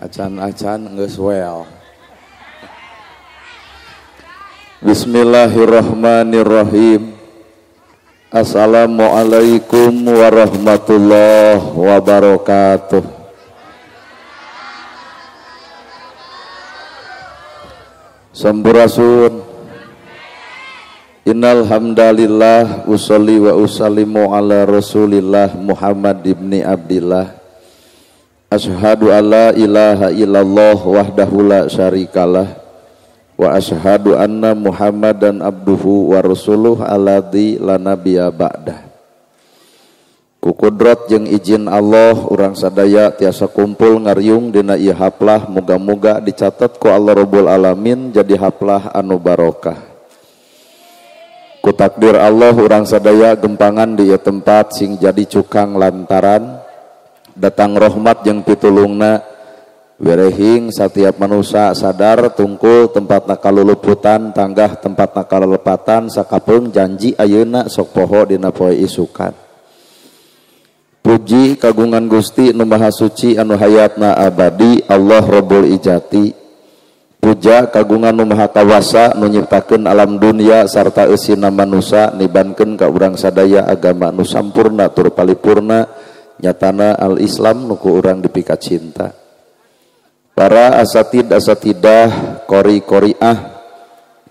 Acan-acan geus well. Bismillahirrahmanirrahim. Assalamualaikum warahmatullahi wabarakatuh. Sampurasun. Innal hamdalillah usolli wa usallimu ala Rasulillah Muhammad ibni Abdillah. Asyhadu alla ilaha illallah wahdahu la syarikalah wa asyhadu anna Muhammadan abduhu wa rasuluh alladzi la nabiyya ba'dah. Ku kudrat jeung izin Allah urang sadaya tiasa kumpul ngariung dina ieu haplah, muga-muga dicatat ku Allah Rabbul Alamin jadi haplah anu barokah. Ku takdir Allah urang sadaya gempangan di ieu tempat sing jadi cukang lantaran datang rahmat jeung pitulungna werehing satiap manusia sadar tungkul tempatna kaluluputan tanggah tempatna kalelepatan sakapeung janji ayeuna sok poho dina poe isukan. Puji kagungan Gusti nu Maha Suci anu hayatna abadi Allah Rabbul Ijati. Puja kagungan nu Maha Kawasa nu nyiptakeun alam dunia sarta eusina manusa nibankeun ka urang sadaya agama nu sampurna tur palipurna nyatana al-Islam nu ku urang dipika cinta. Para asatid asatidah, kori koriah,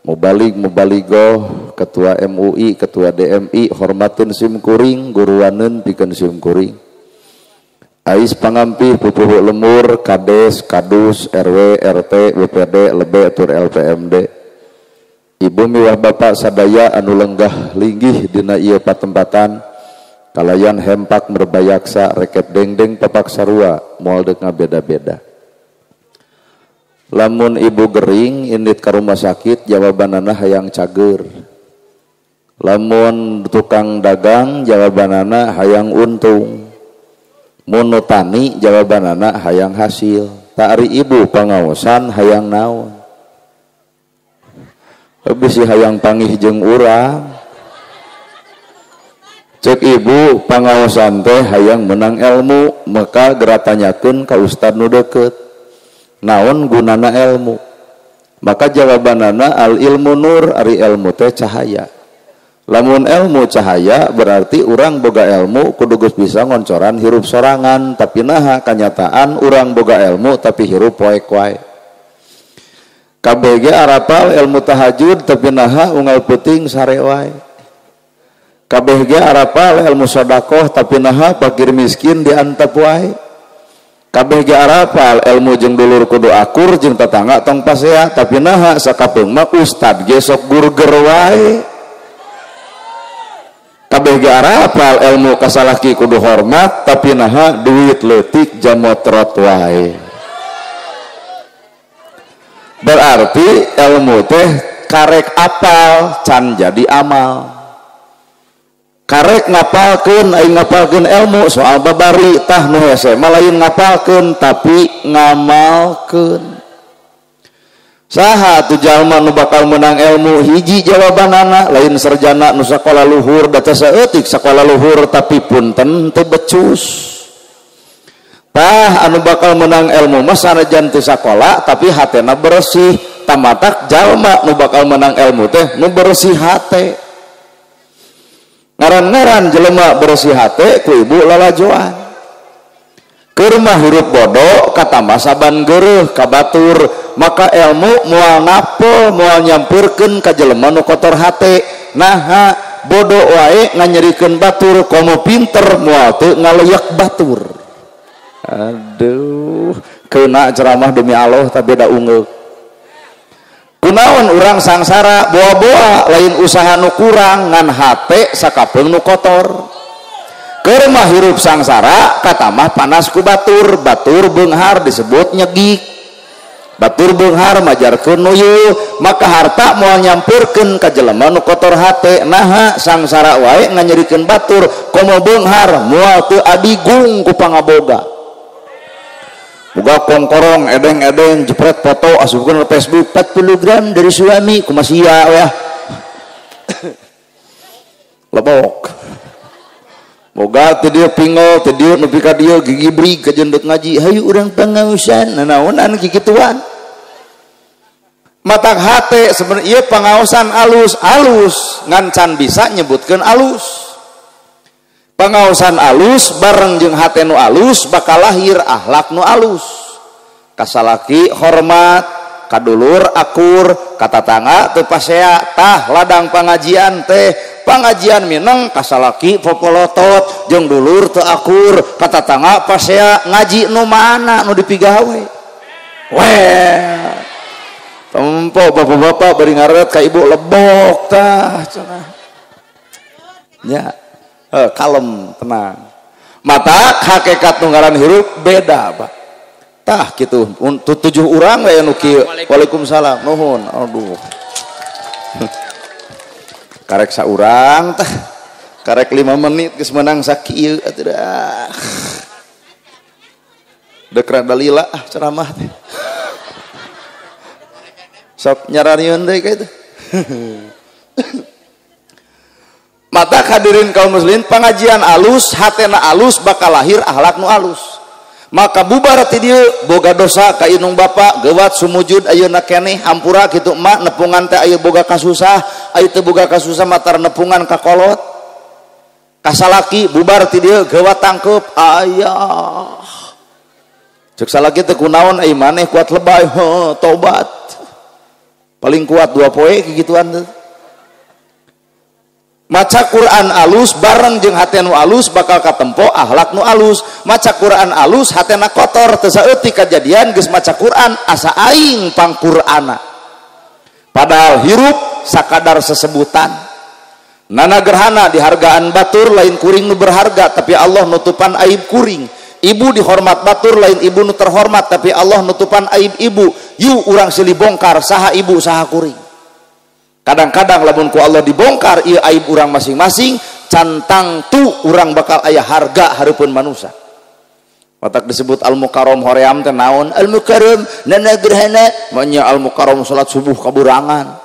mubalig mubaligoh, ketua MUI, ketua DMI, hormatin sim kuring, guruaneun pikeun sim kuring. Ais pangampih pupuhu lemur, kades, kadus, RW, RT, BPD, lebe tur LPMD. Ibu miwah bapak sadaya anu lenggah linggih dina ieu patempatan. Kalayan hempak merbayaksa rekep dengdeng papak sarua moal deuk ngabeda-beda. Lamun ibu gering indit ka rumah sakit jawabanana hayang cager. Lamun tukang dagang jawabanana hayang untung. Mun nu tani jawabanana hayang hasil. Tak ari ibu pangaosan hayang naon. Bisi hayang pangih jeung urang. Cek ibu pangaosan teh hayang menang ilmu, maka geratanyakeun ka ustad nu deukeut. Naon gunana ilmu? Maka jawabanana al ilmu nur, ari ilmu teh cahaya. Lamun ilmu cahaya berarti urang boga ilmu kudu geus bisa ngoncoran hirup sorangan, tapi naha kanyataan urang boga ilmu tapi hirup poek wae. KBG arapal ilmu tahajud tapi naha unggal peuting sare wae. KBG arapal ilmu sodakoh tapi naha fakir miskin diantep wae. KBG arapal ilmu jeung dulur kudu akur jeung tetangga tong pasea tapi naha sakapeung mah ustad ge sok gurger wae. KBG arapal ilmu kasalaki kudu hormat tapi naha duit leutik jamotrot wae. Berarti ilmu teh karek apal can jadi amal. Karek ngapalkeun aing ngapalkeun ilmu soal babari tah nu hese mah lain ngapalkeun tapi ngamalkeun. Saha tu jalma nu bakal menang ilmu hiji jawabanana lain sarjana nu sakola luhur da teh saeutik sakola luhur tapi punten teu becus. Tah anu bakal menang ilmu mah sanajan teu sakola tapi hatena bersih, tamatak jalma nu bakal menang ilmu teh nu bersih hate. Ngaran-ngaran jelema bersih hate ku ibu lalajoan. Keur mah hirup bodoh katambah saban geureuh ka batur, maka ilmu moal napel moal nyampurkeun ka jelema nu kotor hate. Naha bodoh wae nganyerikeun batur komo pinter moal teu ngaleyak batur. Aduh, kena ceramah demi Allah tapi da ungeuk. Kunaon urang sangsara boa-boa lain usaha nu kurang ngan hate sakapeung nu kotor. Keur mah hirup sangsara katamah panas ku batur, batur beunghar disebut nyegik. Batur beunghar majarkeun nuyuh, maka harta moal nyampurkeun ka jelema nu kotor hate. Naha sangsara wae nganyerikeun batur, komo beunghar moal teu adigung ku pangaboga. Boga kongkorong edeng-edeng jepret foto asupkeun ke Facebook 40 gram dari suami kumasia ya. Lebok. Boga teu dieu pingol, teu dieu nepi ka dieu gigi brig kajeun deuk ngaji. Hayu urang pangaosan, nanaonan kikituan. Matak hate sebenarnya ieu pangaosan alus-alus ngan can bisa nyebutkeun alus. Pangaosan alus bareng jeung hate nu alus bakal lahir akhlak nu alus. Kasalaki hormat, kadulur akur, katatangga teu pasea, tah ladang pangajian teh pangajian mineng kasalaki popolotot jeung dulur teu akur, katatangga pasea ngaji nu mana nu dipigawe. Weh. Tempo bapak-bapak bari ngaret ka ibu lebok tah cenah. Nya, kalem tenang. Mata hakikat nu ngaran hirup beda, Pak. Tah kitu, tujuh urang we nu kieu. Waalaikumsalam. Nuhun. Aduh. Karek saurang tah. Karek 5 menit geus meunang sakieu atuh dah. Deuk rada lila ah ceramah teh. Sok nyararieun deui ka itu. Mata hadirin kaum muslimin, pengajian alus, hatena alus bakal lahir akhlak nu alus. Maka bubar ti dieu boga dosa ka inung bapa, geuwat sumujud ayeuna keneh hampura kitu emak nepungan teh aya boga kasusah, aya teu boga kasusah matar nepungan ka kolot. Kasalaki bubar ti dieu geuwat tangkeup ayah. Ceuk salaki teh kunaon ai maneh kuat lebay, heuh tobat. Paling kuat 2 poe kegituan tuh. Maca Quran alus bareng jeung hate nu alus bakal katempo akhlak nu alus. Maca Quran alus hatena kotor teu saeutik kajadian geus maca Quran asa aing pangqur'ana. Padahal hirup sakadar sesebutan. Nana gerhana dihargaan batur lain kuring nu berharga tapi Allah nutupan aib kuring. Ibu dihormat batur lain ibu nu terhormat tapi Allah nutupan aib ibu. Yu urang silih bongkar saha ibu saha kuring. Kadang-kadang lamun ku Allah dibongkar ieu aib urang masing-masing, cantang tu urang bakal aya harga hareupeun manusia. Matak disebut al-mukarram hoream teh naon? Al-mukarram nana gerhana, manya al-mukarram salat subuh kaburangan.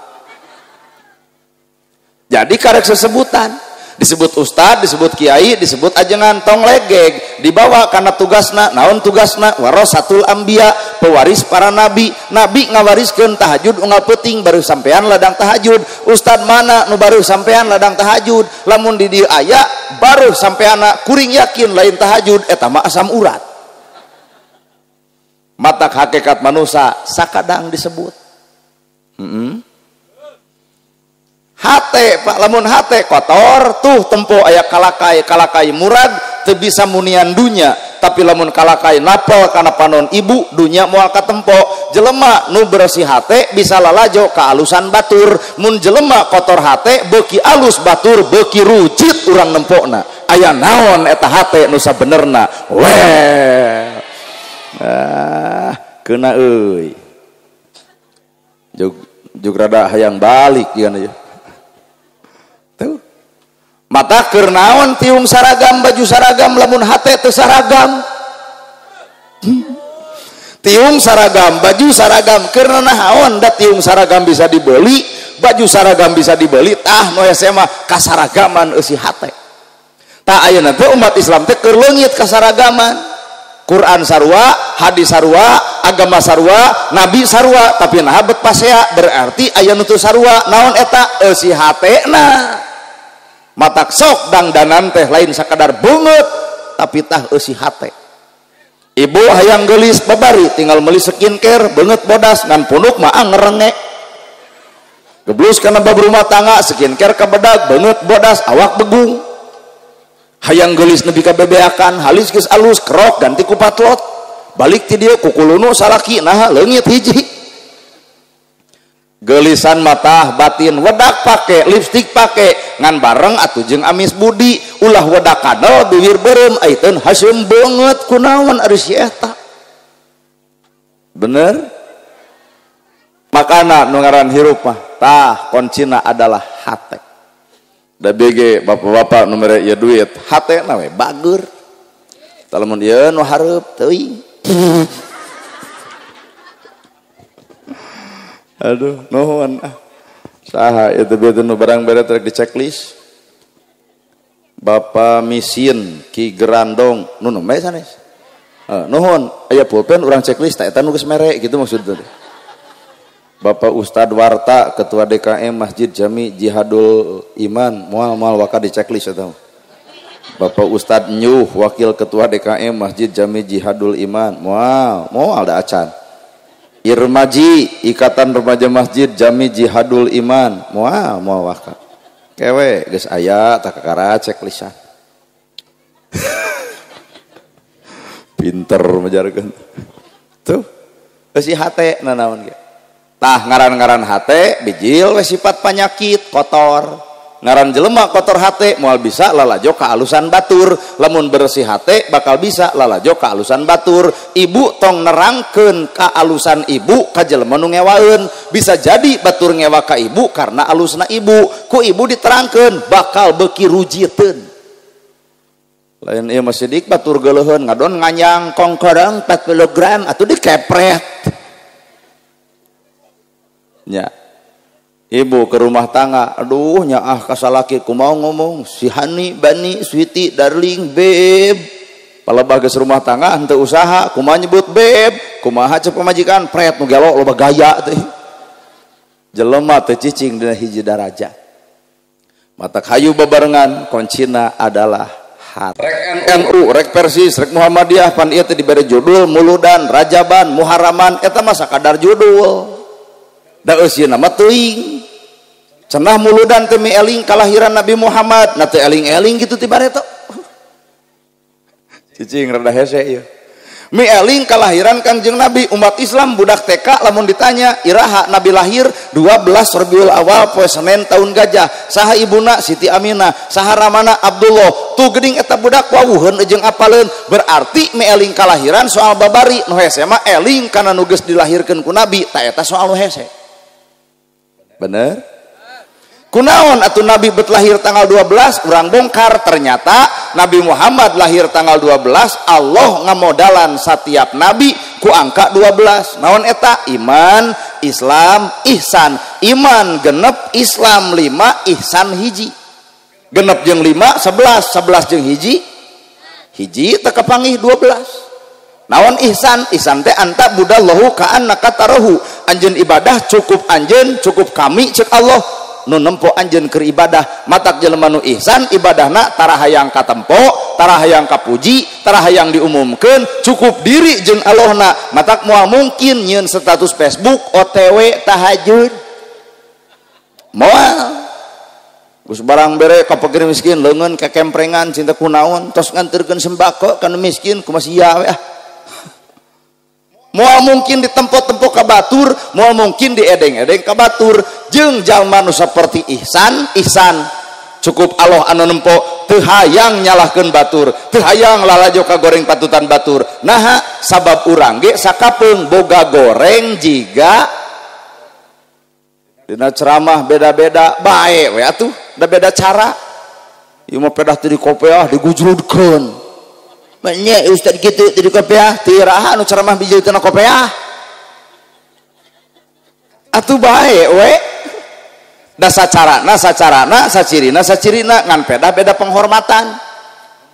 Jadi karek sesebutan. Disebut ustad, disebut kiai, disebut ajengan tong legeg, dibawa karena tugasna, naon tugasna, warasatul anbiya, pewaris para nabi. Nabi ngawariskeun tahajud unggal peuting baru sampean ladang tahajud. Ustad mana nu baru sampean ladang tahajud? Lamun di dieu aya baru sampeanna kuring yakin lain tahajud eta mah asam urat. Matak hakikat manusia sakadang disebut. Hate Pak, lamun hate kotor tuh tempo aya kalakai, kalakai murad teu bisa munian dunya, tapi lamun kalakai napel kana panon ibu dunya moal katempo. Jelema nu bersih hate bisa lalajo kaalusan batur, mun jelema kotor hate beuki alus batur beuki rucit urang nempokna. Aya naon eta hate nu sabenerna? Weh. Ah, keuna euy. Jug rada hayang balik ieu nya. Tuh. Mata keur naon tiung saragam baju saragam lamun hate teu saragam. Tiung saragam baju saragam keur naon da tiung saragam bisa dibeli, baju saragam bisa dibeli, tah nu hese mah kasaragaman eusi hate. Tah ayeuna teh umat Islam teh keur leungit kasaragaman. Quran sarua, hadis sarua, agama sarua, nabi sarua, tapi nah bet pasea berarti aya nu teu sarua. Naon eta eusi hatena. Matak sok dangdanan teh lain sakadar beungeut tapi tah eusi hate. Ibu hayang geulis babari tinggal meuli skincare beungeut bodas ngan punuk mah ngerenge. Geblus kana bab rumah tangga skincare kabedag beungeut bodas awak begung. Hayang geulis nepi ka bebeakan halis geus alus kerok ganti ku patlot. Balik ti dieu kukulunu salaki naha leungit hiji. Gelisan mata batin wedak pake lipstik pake ngan bareng atuh jeung amis budi ulah wedak kadal bibir beureum aiteun haseum beungeut kunaon ari si eta. Bener? Makana nu ngaran hirup mah tah kuncina adalah hate. Da BG bapak-bapak nu mere ieu duit hatena we bager. Tah lamun ieu nu hareup teuing. Aduh, nuhun. Saha itu bieu nu barang bere rek di checklist. Bapak Misin Ki Gerandong nu nembe sanes. Nuhun aya pulpen urang checklist ta eta nu geus mere gitu maksudna. Bapak Ustad Warta Ketua DKM Masjid Jami Jihadul Iman moal waka di checklist eta. Bapak Ustad Nyuh Wakil Ketua DKM Masjid Jami Jihadul Iman moal da acan. Irmaji Ikatan Remaja Masjid Jami Jihadul Iman moal waka. Kewe geus aya tak kakara checklistan. Pinter majarkeun. Tuh eusi hate nanaon ge. Tah ngaran-ngaran hate bijil we sifat panyakit kotor. Ngaran jelema kotor hate moal bisa lalajo kaalusan batur. Lamun bersih hate bakal bisa lalajo kaalusan batur. Ibu tong nerangkeun kaalusan ibu ka jelema nu ngewaeun. Bisa jadi batur ngewa ka ibu karena alusna ibu. Ku ibu diterangkeun bakal beuki rujiteun. Lain ieu mah sidik batur geuleuheun ngadon nganyang kongkorong 40 gram atuh dikepret. Nya. Ibu ke rumah tangga, aduh nyaah kasalaki kumaha ngomong si Hani, Bani, Sweetie, Darling, Beb. Palebah geus rumah tangga henteu usaha, kumaha nyebut beb, kumaha cek pamajikan pret nu gelo loba gaya teh. Jelema teh cicing dina hiji darajat. Matak hayu bebarengan kuncina adalah hati. Rek NU, rek Persis, rek Muhammadiyah pan ieu teh dibere judul Muludan, Rajaban, Muharraman eta mah sakadar judul. Da eusieuna mah teuing. Cenah muludan teh eling kalahiran Nabi Muhammad, na teu eling-eling kitu ti bareto. Cicing rada hese ieu. Mi eling kalahiran Kangjeng Nabi, umat Islam budak TK lamun ditanya iraha Nabi lahir 12 Rabiul Awal poe Senin tahun gajah. Saha ibuna Siti Aminah, saha ramana Abdullah. Tuh geuning eta budak wawuheun jeung apaleun, berarti mi eling kalahiran soal babari, nu hese mah eling kana nu geus dilahirkeun ku Nabi, ta eta soal nu hese. Bener? Kunaon atuh Nabi bet lahir tanggal 12 urang bongkar ternyata Nabi Muhammad lahir tanggal 12 Allah ngamodalan setiap nabi ku angka 12. Naon eta? Iman, Islam, ihsan. Iman genep, Islam 5, ihsan hiji. Genep jeung 5 11, 11 jeung hiji hiji teu kapanggih 12. Naon ihsan? Ihsan teh anta budallahu ka annaka tarahu. Anjeun ibadah cukup anjeun, cukup kami cek Allah nu nempo anjeun keur ibadah. Matak jelema nu ihsan ibadahna tara hayang katempo, tara hayang kapuji, tara hayang diumumkeun, cukup diri jeung Allahna. Matak moal mungkin nyieun status Facebook OTW tahajud. Moal. Geus barang bere ka fakir miskin leungeun kekemprengan cinta kunaon tos nganterkeun sembako ka nu miskin kumaha sia we ah. Moal mungkin ditempo-tempo ka batur, moal mungkin diedeng-edeng ka batur. Jeung jalma nu saperti ihsan, ihsan cukup Allah anu nempo, teu hayang nyalahkeun batur, teu hayang lalajo ka goreng patutan batur. Naha sabab urang ge sakapeung boga goreng jiga dina ceramah beda-beda bae we atuh, da beda cara. Ieu mah pedah teu dikopeah digujrudkeun. Banyak ustad gitu di kopiah, tiraha nu ceramah bijil tina kopiah. Atuh bae we. Da sacarana sacarana sacirina sacirina ngan pedah beda penghormatan.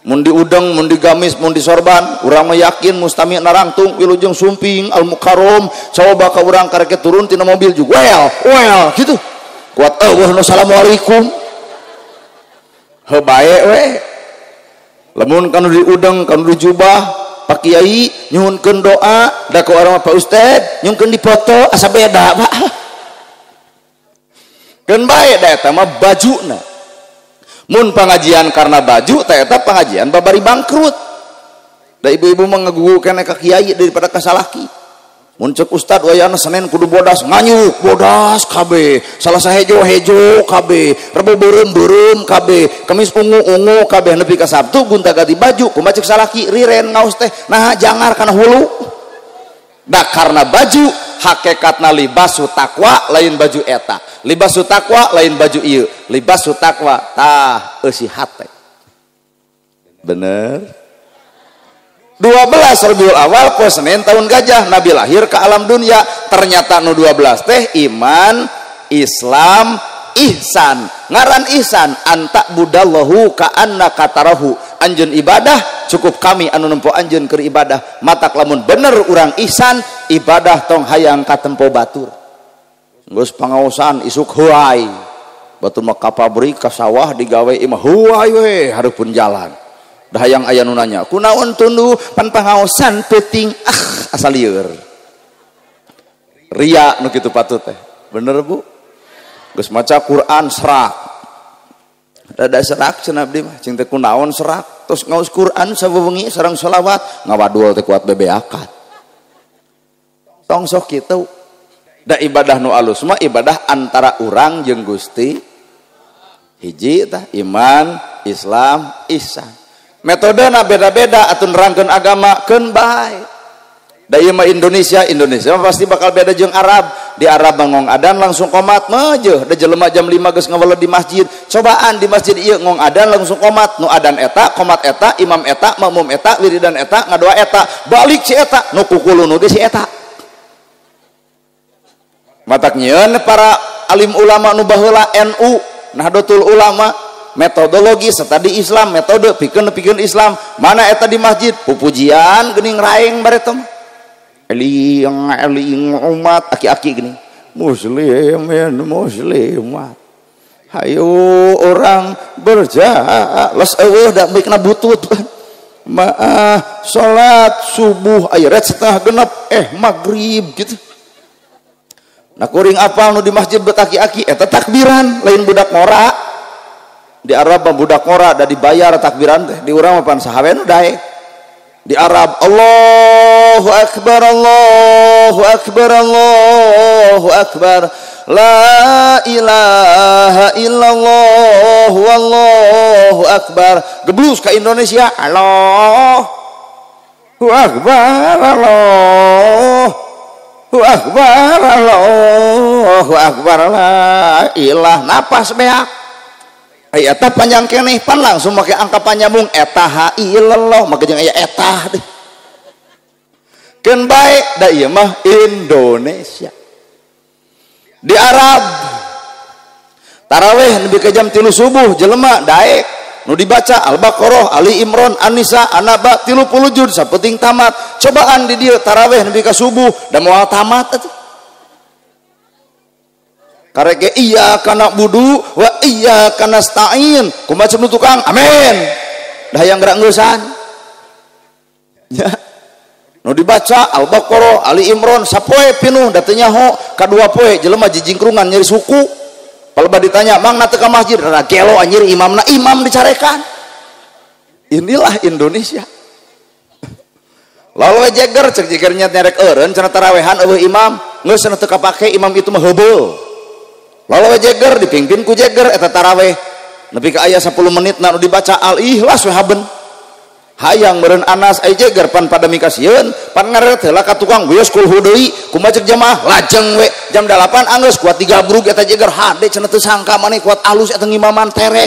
Mun diudeng, mun digamis, mun disorban, urang mah yakin mustami narangtung wilujeng sumping al mukarrom, coba ka urang kareke turun tina mobil juga. Well, gitu. Kuat eueuh nu assalamualaikum. Heuh bae we. Lamun kanu diudeng, kanu dijubah, Pak Kiai nyuhunkeun doa, da ku urang Pak Ustad nyuhunkeun dipoto asa beda, Pak. Keun bae da eta mah bajuna. Mun pengajian karena baju, ta eta pengajian babari bangkrut. Da ibu-ibu mah ngagugu keneh ka kiai daripada ka salaki. Mun ceuk ustad wayahna Senin kudu bodas, nganyuk bodas kabeh, Salasa hejo hejo kabeh, Rebo beureum beureum kabeh, Kemis ungu ungu kabeh, nepi ka Sabtu gonta ganti baju, kumaha ceuk salaki riren ngaos teh, nah jangar kana hulu. Da karena baju hakikatna libasu takwa lain baju eta, libasu takwa lain baju ieu, libasu takwa tah eusi hate. Bener? 12 Rabiul Awal poe Senin tahun gajah Nabi lahir ke alam dunia. Ternyata nu 12 teh iman, Islam, ihsan. Ngaran ihsan anta budallahu ka annaka tarahu. Anjeun ibadah cukup kami anu nempo anjeun keur ibadah. Matak lamun bener urang ihsan ibadah tong hayang katempo batur. Geus pangaosan isuk heuay. Batur mah ka pabrik ka sawah digawe imah heuay we hareupeun jalan. Dah hayang aya nu nanya, kunaon tunduh pan pangaosan peuting, ah asal lieur. Ria nu kitu patut teh. Bener Bu? Geus maca Quran serak. Rada serak cenah abdi mah, cing teh kunaon serak. Terus ngaos Quran sawewengi sareng selawat, ngawadul teh kuat bebeakan. Tong sok kitu. Da ibadah nu alus mah ibadah antara urang jeung Gusti. Hiji tah iman, Islam, ihsan. Metodena beda-beda atuh nerangkeun agama keun bae. Da ieu mah Indonesia, Indonesia mah pasti bakal beda jeung Arab. Di Arab mah ngong adan langsung qomat meujeun, da jelema jam 5 geus ngaweled di masjid. Cobaan di masjid ieu ngong adan langsung qomat, nu adan eta, qomat eta, imam eta, makmum eta, wiridan eta, ngadoa eta, balik si eta, nu kukulunu ge si eta. Matak nyieun para alim ulama nu baheula NU, Nahdlatul Ulama, metodologi setadi Islam, metode pikeun-pikeun Islam, mana eta di masjid pupujian geuning raeng bareto mah. Eling eling umat aki-aki gini muslimin muslimat hayu orang berjalan les eueuh da baikna butut maah salat subuh aya ret setengah genep maghrib gitu. Nah kuring apal nu di masjid bet aki-aki eta takbiran lain budak ngora. Di Arab mah budak ngora da dibayar takbiran teh, di urang mah pan saha we nu daek. Di Arab Allahu Akbar Allahu Akbar Allahu Akbar la ilaha illallah wallahu akbar. Geblus ka Indonesia Allahu Akbar Allahu Akbar Allahu Akbar la ilah napas beak. Ai eta panjang keneh pan langsung make angka panyambung eta ha ilallah make jeung aya eta deh. Keun bae da ieu mah Indonesia. Di Arab taraweh nepi ka jam 3 subuh jelema daek nu dibaca Al-Baqarah, Ali Imran, An-Nisa, An-Naba 30 juz sapenting tamat. Cobaan di dieu taraweh nepi ka subuh da moal tamat atuh. Karek iya kana budu wa iya kana stain kumaha nu tukang amin dah hayang gerak ngeusan ya nu dibaca Al-Baqarah Ali Imran sapoe pinuh da teu nyaho kadua poe jelema jijingkrungan nyeri suku palebah ditanya mang na teu ka masjid rada gelo anjir imamna imam dicarekan. Inilah Indonesia. Lalu jeger cek jegernya nyerek eureun cenah tarawehan eueuh imam geus cenah teu kapake imam itu mah heubeul. Lalu jeger dipimpin ku jeger eta taraweh nepi ka aya 10 menit na nu dibaca Al-Ikhlas we haben. Hayang meureun Anas ai jeger pan pada mikasieun pan ngareret heula ka tukang wios kulhu deui kumaha cek jamaah lajeng we jam 8 anggeus kuat digabrug eta jeger hade cenah teu sangka maneh kuat alus eta ngimaman tereh.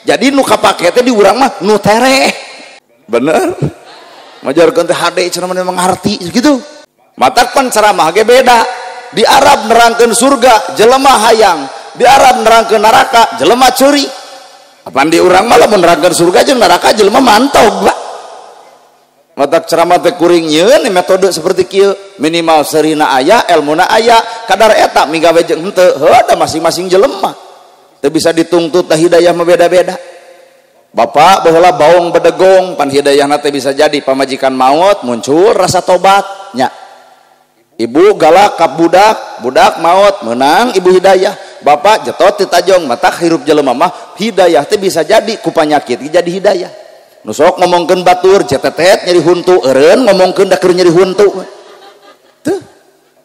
Jadi nu kapake teh di urang mah nu tereh. Bener? Majarkeun teh hade cenah maneh mengarti gitu. Matak pan ceramah ge beda. Di Arab nerangkeun surga jelema hayang, di Arab nerangkeun neraka jelema curi. Apaan di urang mah lamun nerangkeun surga jeung neraka jelema mantog, Pak. Matak ceramah teh kuring nyieun metode seperti kieu, minimal serina aya, elmuna aya, kadar eta migawe jeung henteu, heuh da masing-masing jelema. Teu bisa dituntut tah hidayah mah beda-beda. Bapak baheula baong bedegong pan hidayahna teh bisa jadi pamajikan maot muncul rasa tobat nya. Ibu galak kap budak, budak maot menang ibu hidayah. Bapak jetot ti tajong matak hirup jelema mah hidayah teh bisa jadi ku panyakit jadi hidayah. Nu sok ngomongkeun batur jetetet nyeri huntu eureun ngomongkeun da keur nyeri huntu. Teu.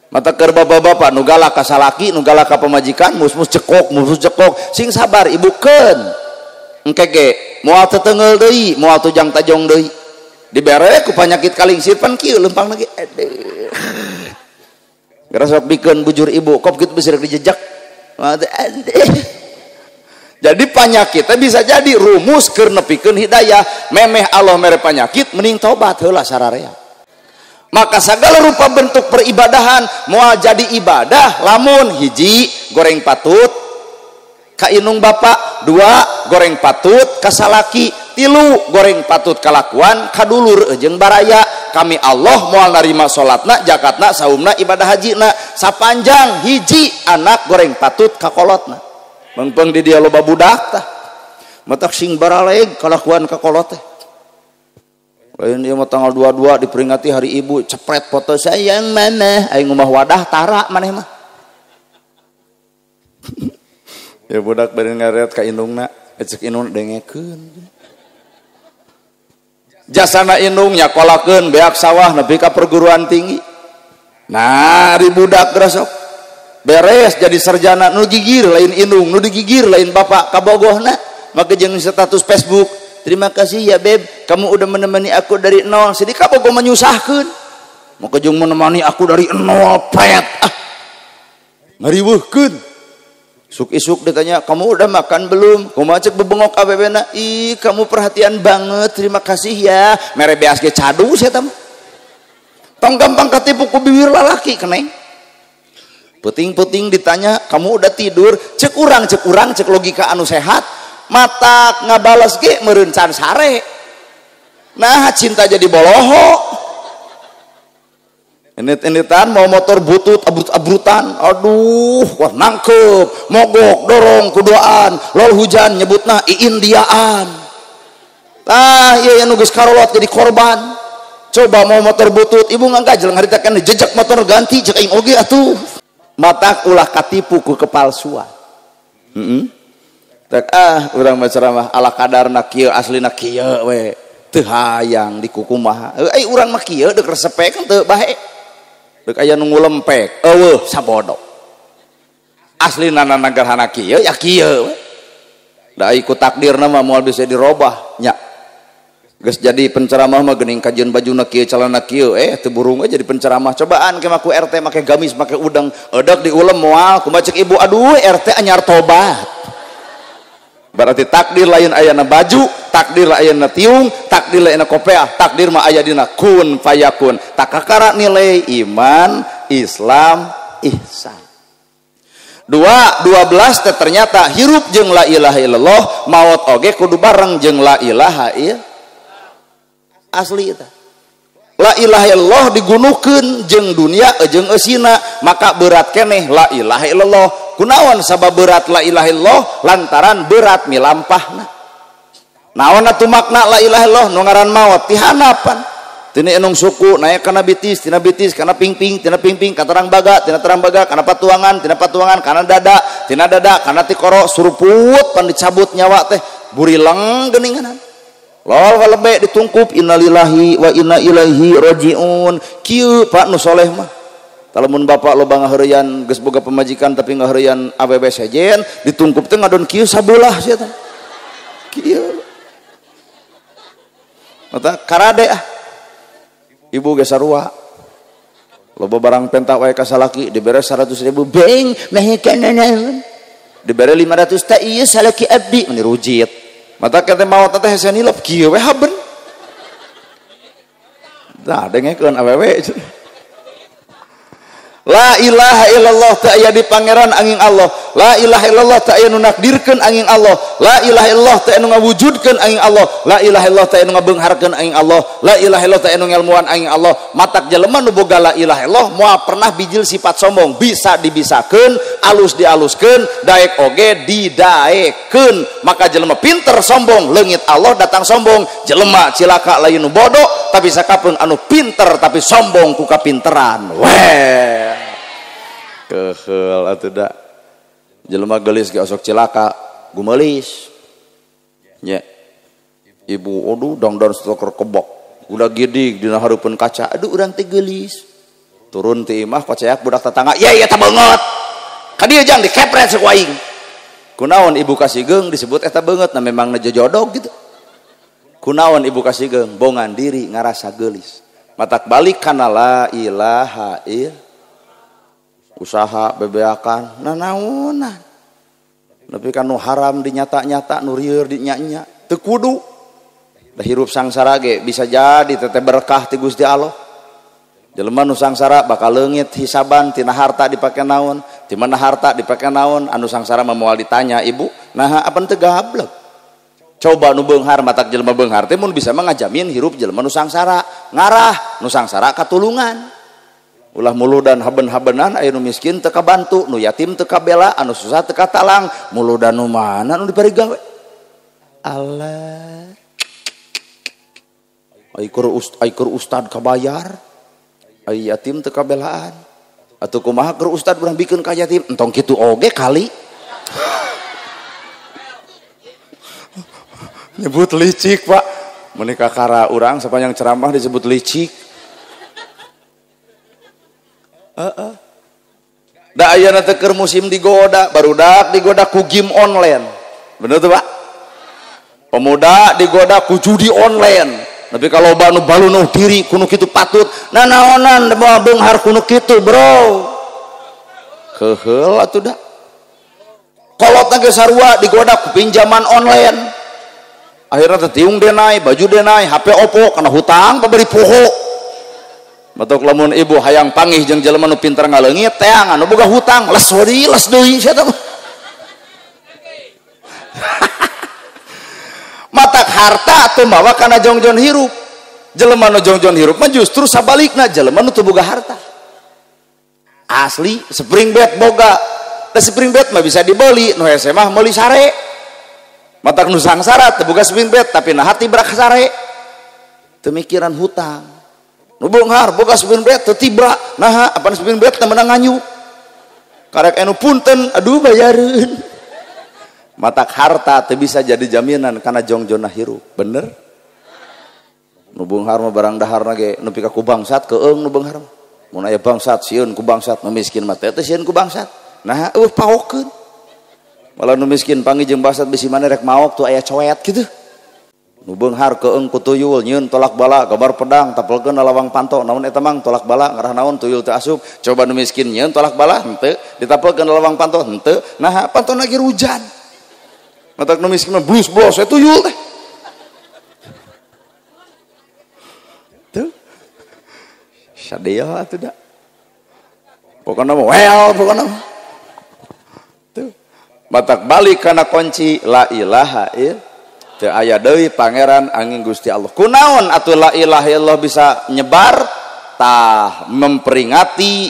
Mata keur bapak-bapak nu galak ka salaki, nu galak ka pamajikan, mus-mus cekok, mus-mus cekok, sing sabar ibu keun. Engke ge moal teteunggeul deui, moal tujang tajong deui. Dibere ku panyakit kalingsit pan kieu leumpang lagi. Aduh. Ngerasok bikeun bujur ibu, kop kitu bisa dijejak. Jadi panyakitnya bisa jadi rumus keur nepikeun hidayah. Memeh Allah mere panyakit mending tobat heula sararea. Maka segala rupa bentuk peribadahan moal jadi ibadah lamun hiji goreng patut, Ka inung bapak, dua goreng patut ka salaki, tilu goreng patut kalakuan ka dulur jeung baraya. Kami Allah moal narima salatna, zakatna, saumna, ibadah hajina sapanjang hiji anak goreng patut ka kolotna. Mengpeng di dia loba budak tah. Matak sing baraleg kalakuan ka kolot teh. Lain ieu mah tanggal 22 diperingati hari ibu, cepret foto sayang mama, aing ngumah wadah tara maneh mah. Ya budak bari ngaret ka indungna, cek indung dengekeun. Jasana indung nyakolakeun beak sawah nepi ka perguruan tinggi. Nah, ari budak geus sok beres jadi sarjana nu gigir lain indung, nu digigir lain bapak kabogohna, make jeung status Facebook. Terima kasih ya beb, kamu udah menemani aku dari nol. Sedih kabogoh menyusahkeun. Make jeung menemani aku dari nol pret. Ah. Ngariweuhkeun. Isuk isuk ditanya, kamu udah makan belum? Kumaha cek bebengok awewena? Ih, kamu perhatian banget, terima kasih ya. Mere beas ge cadu sia tah. Tong gampang katipu ku bibir lalaki keneng. Puting-puting ditanya, kamu udah tidur? Cek urang, cek urang, cek logika anu sehat. Matak ngabales ge meureun can sare. Nah, cinta jadi boloho. Enit-enitan mau motor butut abrut-abrutan, aduh, wah nangkep, mogok, dorong, kuduaan, lol hujan nyebutna iindiaan. Tah, ieu anu geus karolot jadi korban. Coba mau motor butut, ibu nganggajeleng haritakeun jejak motor ganti cek aing oge atuh. Matak ulah katipu ku kepalsuan. Heeh. Tak ah urang mah ceramah ala kadarna kieu aslina kieu we. Teu hayang dikukumaha. Euy urang mah kieu deuk resepek teu bae. Deuk aya nu ngulempek, eueuh sabodo. Aslina nagarhana kieu ya kieu we. Da ai ku takdirna mah moal bisa dirobah nya. Geus jadi penceramah mah geuning kajeun bajuna kieu calana kieu, teu burung we jadi penceramah. Cobaan ke mah ku RT make gamis make udang, eudeuk diulem moal kumaha cek ibu, aduh RT anyar tobat. Berarti takdir lain ayana baju, takdir ayana tiung, takdir ayana kopeah, takdir mah aya dina kun fayakun. Takakara nilai iman, Islam, ihsan. 2 12 teh ternyata hirup jeung la ilaha illallah, maot oge kudu bareng jeung la ilaha illallah. Asli eta. La ilaha illallah digunuhkeun jeung dunia jeung eusina, maka berat keneh la ilaha illallah. Kunaon sabab berat la ilaha illallah? Lantaran berat milampahna. Naon atuh makna la ilaha illallah? Nu ngaran maot ti hanapan. Tina enung suku naik kana bitis, tina bitis kana pingping, tina pingping ka terang baga, tina terang baga kana patuangan, tina patuangan kana dada, tina dada kana tikoro, suruput pan dicabut nyawa teh burileng geuninganan. Lol walebe ditungkup innalillahi wa inna ilaihi rajiun. Kieu Pak nu soleh mah. Lamun bapak loba ngaheureuyan geus boga pamajikan tapi ngaheureuyan awewe sejen ditungkup teh ngadon kieu sabelah sia teh. Kieu. Mata karade ah. Ibu ge sarua. Loba barang penta wae ka salaki dibere 100.000 beng meh kana. Dibere 500 teh ieu salaki abdi meni rujit. Mata kete maot teh hese nilep kieu we haben. Tah dengekeun awewe. La ilaha illallah teu aya di pangeran angin Allah. La ilaha illallah teu aya nu nakdirkeun angin Allah. La ilaha illallah teu aya nu ngawujudkeun angin Allah. La ilaha illallah teu aya nu ngabeungharkeun angin Allah. La ilaha illallah teu aya nu ngelmuan angin Allah. Matak jelema nu boga la ilaha illallah moal pernah bijil sifat sombong, bisa dibisakeun, alus dialuskeun, daek oge didaekeun. Maka jelema pinter sombong, leungit Allah datang sombong. Jelema cilaka lain nu bodoh tapi sakapeung anu pinter tapi sombong ku kapinteran. Weh. Kehel atuh da. Jelema geulis ge osok cilaka, gumelis. Nya. Ibu aduh dangdan stoker kebok. Udah gidig dina hareupeun kaca. Aduh urang teh geulis. Turun ti imah koceak budak tetangga. Ye eta beungeut. Ka dieu jang dikepret ku aing. Kunaon ibu kasigeung disebut eta beungeut, nah memang jojodog gitu. Kunaon ibu kasigeung bongan diri ngarasa geulis. Matak balik kana la ilaha illallah. Usaha bebeakan nanaonan tapi kan nu haram dinyata-nyata nu rieur dinya-nya teu kudu da hirup sangsara ge bisa jadi teteh berkah ti Gusti Allah. Jelema nu sangsara bakal leungit hisaban tina harta dipake naon, Di mana harta dipake naon anu sangsara mah moal ditanya ibu. Nah apa teu gablek. Coba nu beunghar matak jelema beunghar teh mun bisa mah ngajamin hirup jelema nu sangsara, ngarah nu sangsara katulungan. Ulah muludan haben-habenan aya nu miskin teu kabantu, nu yatim teu kabela, anu susah teu katalang, muludan nu mana nu dibari gawe. Allah. Ai keur ustad kabayar, ai yatim teu kabelaan. Atuh kumaha keur ustad urang bikeun ka yatim, entong kitu oge kali. Nyebut licik pak, menikah kara orang sepanjang ceramah disebut licik. Da ayeuna teh keur musim digoda, barudak digoda ku game online. Bener tuh pak? Pemuda digoda ku judi online. Tapi kalau nu balunuh diri kuno kitu patut, nah naonan moal beunghar kuno kitu bro. Heuheul atuh da. Kolotna ge sarua digoda ku pinjaman online. Akhirnya tetiung denai, baju denai, HP Oppo, karena hutang paberi poho. Matok lamun ibu hayang pangih jeung jelema nu pinter ngaleungit teangan nu boga hutang, les deui, les deui sia teh. Matak harta teu mawa kana jongjon hirup. Jelema nu jongjon hirup mah justru sabalikna jelema nu teu boga harta. Asli spring bed boga. Da spring bed mah bisa dibeli, nu hese mah meuli sare. Matak nu sangsara teu boga spring bed tapi nah hati brak sare. Teu mikiran hutang. Nu beunghar boga spring bed teu tibra, naha apan spring bed teu meunang nganyu. Karek anu punten aduh bayareun. Matak harta teu bisa jadi jaminan kana jongjonna hirup, bener? Nu beunghar mah barang daharna ge nepi ka ku bangsat keung nu beunghar mah. Mun aya bangsat sieun ku bangsat, nu miskin mah teh sieun ku bangsat. Naha eueuh paokeun. Malah nu miskin panggih jeung bangsat bisi maneh rek maok tuh aya coet kitu. Nu beunghar keung ku tuyul nyieun tolak bala gambar pedang tapelkeun lawang panto naon eta mang tolak bala ngarah naon tuyul teu asup. Coba nu miskin nyieun tolak bala henteu ditapelkeun lawang panto henteu naha pantona ge hujan. Matak nu miskin mah blus-blos we tuyul teh. Tuh. Sadia atuh da. Pokona mah well pokona mah. Tuh. Matak balik kana kunci la ilaha illallah. Teu aya deui pangeran angin Gusti Allah. Kunaon atuh la ilaha illallah bisa nyebar? Tah memperingati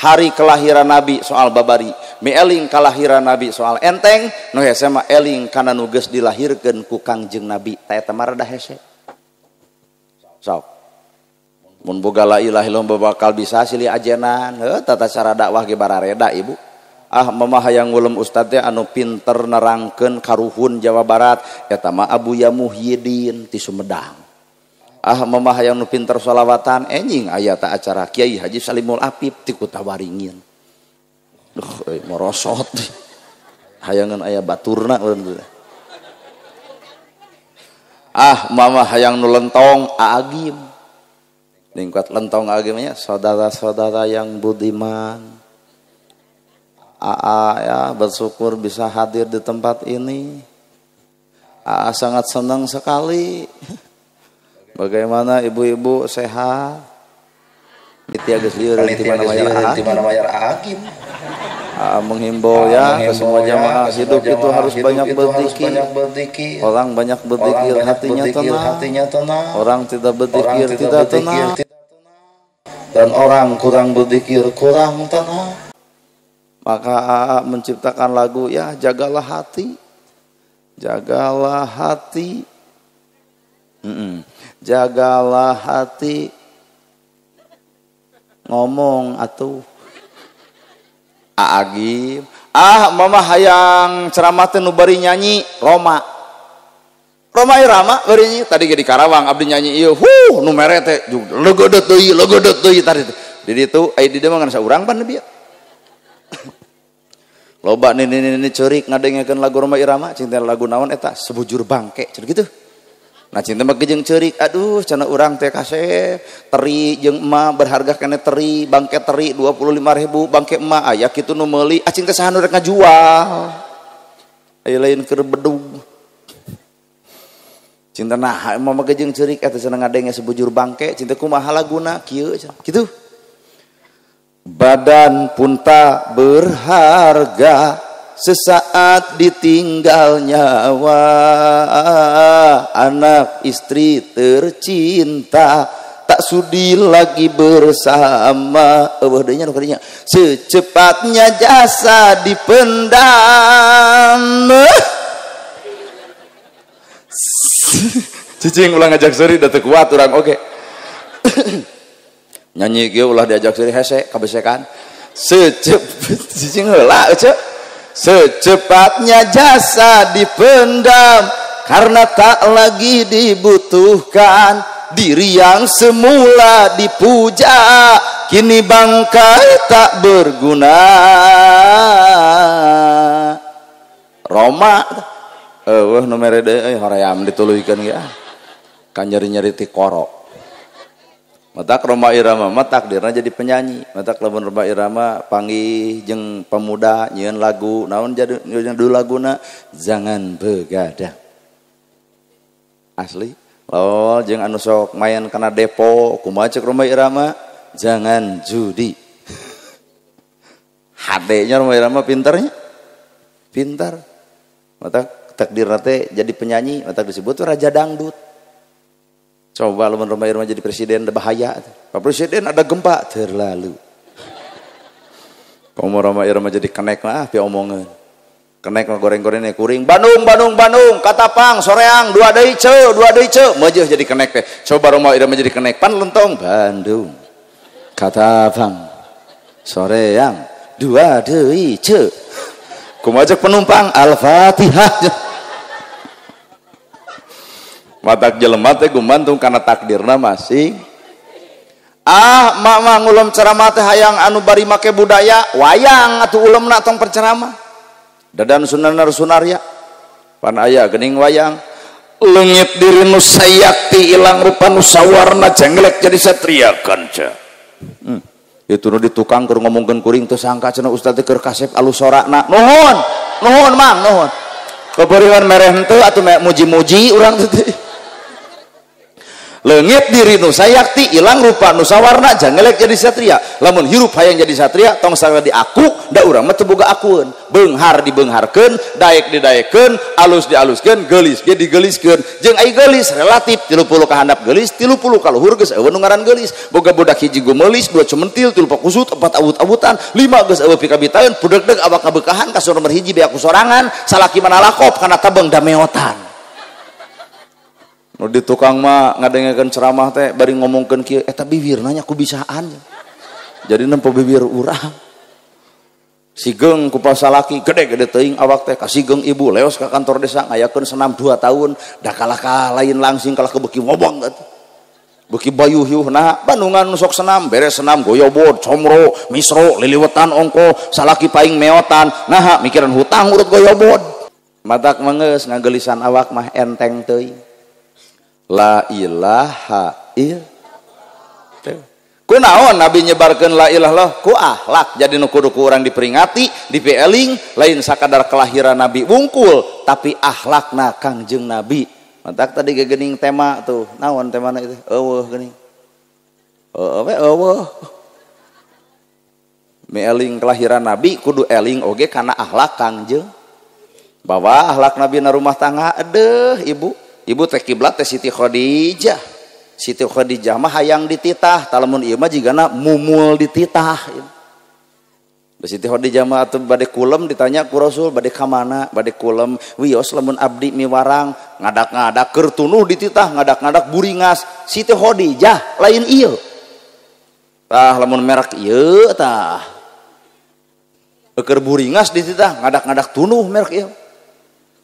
hari kelahiran Nabi soal babari, mi eling kelahiran Nabi soal enteng, nu hese mah eling kana nu geus dilahirkeun ku Kangjeng Nabi. Ta eta mah rada hese. Sok. Mun boga la ilaha illallah bakal bisa silih ajenan. Heuh tata cara dakwah ge barareda ibu. Ah mama hayang ngulem ustad teh anu pinter nerangkeun karuhun Jawa Barat eta mah Abuya Muhyiddin ti Sumedang. Ah mama hayang nu pinter sholawatan enjing aya ta acara Kiai Haji Salimul Apip ti Kutawaringin. Duh euy morosot. Hayangan aya baturna urang teh. Ah mama hayang nu lentong Aagim. Ningkat lentong Aagim nya saudara-saudara yang budiman. AA ya bersyukur bisa hadir di tempat ini. AA sangat senang sekali. Bagaimana ibu-ibu sehat? Panitia geus lieur di mana mayar Agim. AA menghimbau ya ke semua jamaah, hidup itu harus banyak berzikir. Orang banyak berzikir hatinya tenang. Orang tidak berzikir tidak tenang. Dan orang kurang berzikir kurang tenang. Maka AA menciptakan lagu ya jagalah hati. Jagalah hati. Jagalah hati. Ngomong atuh. Aagim. Ah mama hayang ceramah teh nu bari nyanyi Roma. Roma Irama bari nyanyi tadi ge di Karawang abdi nyanyi ieu. Huh nu mere teh legodeut deui tadi teh. Di ditu aya di dieu mah ngan saurang pan bieu. Loba nini ceurik ngadengekeun lagu Roma Irama, cinta lagu naon eta sebujur bangke cenah gitu. Nah cinta mah jeung ceurik, aduh cenah urang teh kasep, teri jeung emak berharga kene teri, bangke teri 25.000, bangke emak aya kitu nu meuli, ah cinta saha nu rek ngajual. Aya lain keur bedug. Cinta nah emak mah jeung ceurik eta cenah ngadenge sebujur bangke, cinta kumaha laguna kieu cenah. Kitu. Badan pun tak berharga sesaat ditinggal nyawa. Anak istri tercinta tak sudi lagi bersama. Eueuh deui nya nu kadinya. Secepatnya jasa dipendam. Cicing ulah ngajak seuri da teu kuat urang oge. Nyanyi ge ulah diajak seuri hese kabesekan. Cicing heula ece. Secepatnya jasa dipendam karena tak lagi dibutuhkan. Diri yang semula dipuja kini bangkai tak berguna. Roma eueuh nu mere deui hoream dituluykeun ge ah. Kan nyeri-nyeri ti koro. Matak Rhoma Irama mah takdirna jadi penyanyi. Matak lamun Rhoma Irama panggih jeung pemuda nyieun lagu naon jadi nyieun laguna jangan begadang. Asli. Lol jeung anu sok main kana depo kumaha ceuk Rhoma Irama jangan judi. Hadenya Rhoma Irama pintarnya. Pintar. Matak takdirna teh jadi penyanyi, matak disebut raja dangdut. Coba lamun Rhoma Irama jadi presiden bahaya. Pak Presiden ada gempa terlalu. Komo Rhoma Irama jadi kenek mah piomongeun. Kenek mah goreng-gorengnya kuring Bandung Bandung Bandung Katapang Soreang dua deui ceu dua deui ceu meujeun jadi kenek teh. Coba Rhoma Irama jadi kenek pan lentong Bandung Katapang Soreang dua deui ceu. Kumaha ceuk penumpang Al-Fatihah. Matak jelema teh gumantung kana takdirna masing. Ah mak mah ngulem ceramah teh hayang anu bari make budaya wayang atuh ulemna tong perceramah. Dadan Sunanar Sunarya pan aya geuning wayang leungit diri nu sayakti ilang rupa nu sawarna jenglek jadi satria kanca. Itu nu di tukang keur ngomongkeun kuring teu sangka cenah ustaz teh keur kasep alus sorana. Nuhun, nuhun mang, nuhun. Keberian mereh henteu atuh muji-muji urang teh. Leungit diri nu sayakti ilang rupa nu sawarna jangelek jadi satria. Lamun hirup hayang jadi satria tong salah di aku da urang mah teu boga akueun. Beunghar dibeungharkeun, daek didaekeun, alus dialuskeun, geulis ge digeuliskeun. Jeung ai geulis relatif 30 ka handap geulis, 30 ka luhur geus eueuh nu ngaran geulis. Boga budak hiji gumeulis, dua cementil, tilu pakusut, empat awut-awutan, lima geus eueuh pikabitaeun, pudegdeg awak kabeukahan kasur nomor hiji beak ku sorangan, salaki mana lakop kana tabeng dameotan. Nu di tukang mah ngadengekeun ceramah teh bari ngomongkeun kieu eta bibir nanya ku bisaan. Jadi nempo bibir urang. Sigeng ku pasalaki gede-gede teuing awak teh kasigeng ibu leos ka kantor desa ngayakeun senam 2 tahun da kalah ka lain langsing kalah kebeki ngobong atuh. Beuki bayuhyuh nah Bandungan sok senam beres senam goyobod comro misro liliwetan ongko salaki paing meotan naha mikiran hutang urut goyobod. Matak mangeus ngagelisan awak mah enteng teuing. La ilaha illallah. Kunaon Nabi nyebarkeun la ilaha illallah ku akhlak. Jadi nu kudu ku urang diperingati, dipieling, lain sakadar kelahiran Nabi wungkul, tapi akhlakna Kangjeng Nabi. Matak tadi geuning tema tuh. Naon temana itu? Eueuh geuning. Eueuh we eueuh. Mieling kelahiran Nabi kudu eling oge kana akhlak Kangjeng. Bahwa akhlak Nabi na rumah tangga edeuh ibu. Ibu teh kiblat teh Siti Khadijah. Siti Khadijah mah hayang dititah, talamun ieu mah jigana mumul dititah. Siti Khadijah mah atuh bade kulem ditanya ku Rasul bade ka mana? Bade kulem wios lamun abdi miwarang ngadak-ngadak keur tunuh dititah, ngadak-ngadak buringas. Siti Khadijah lain ieu. Tah lamun merek ieu tah. Keur buringas dititah, ngadak-ngadak tunuh merek ieu.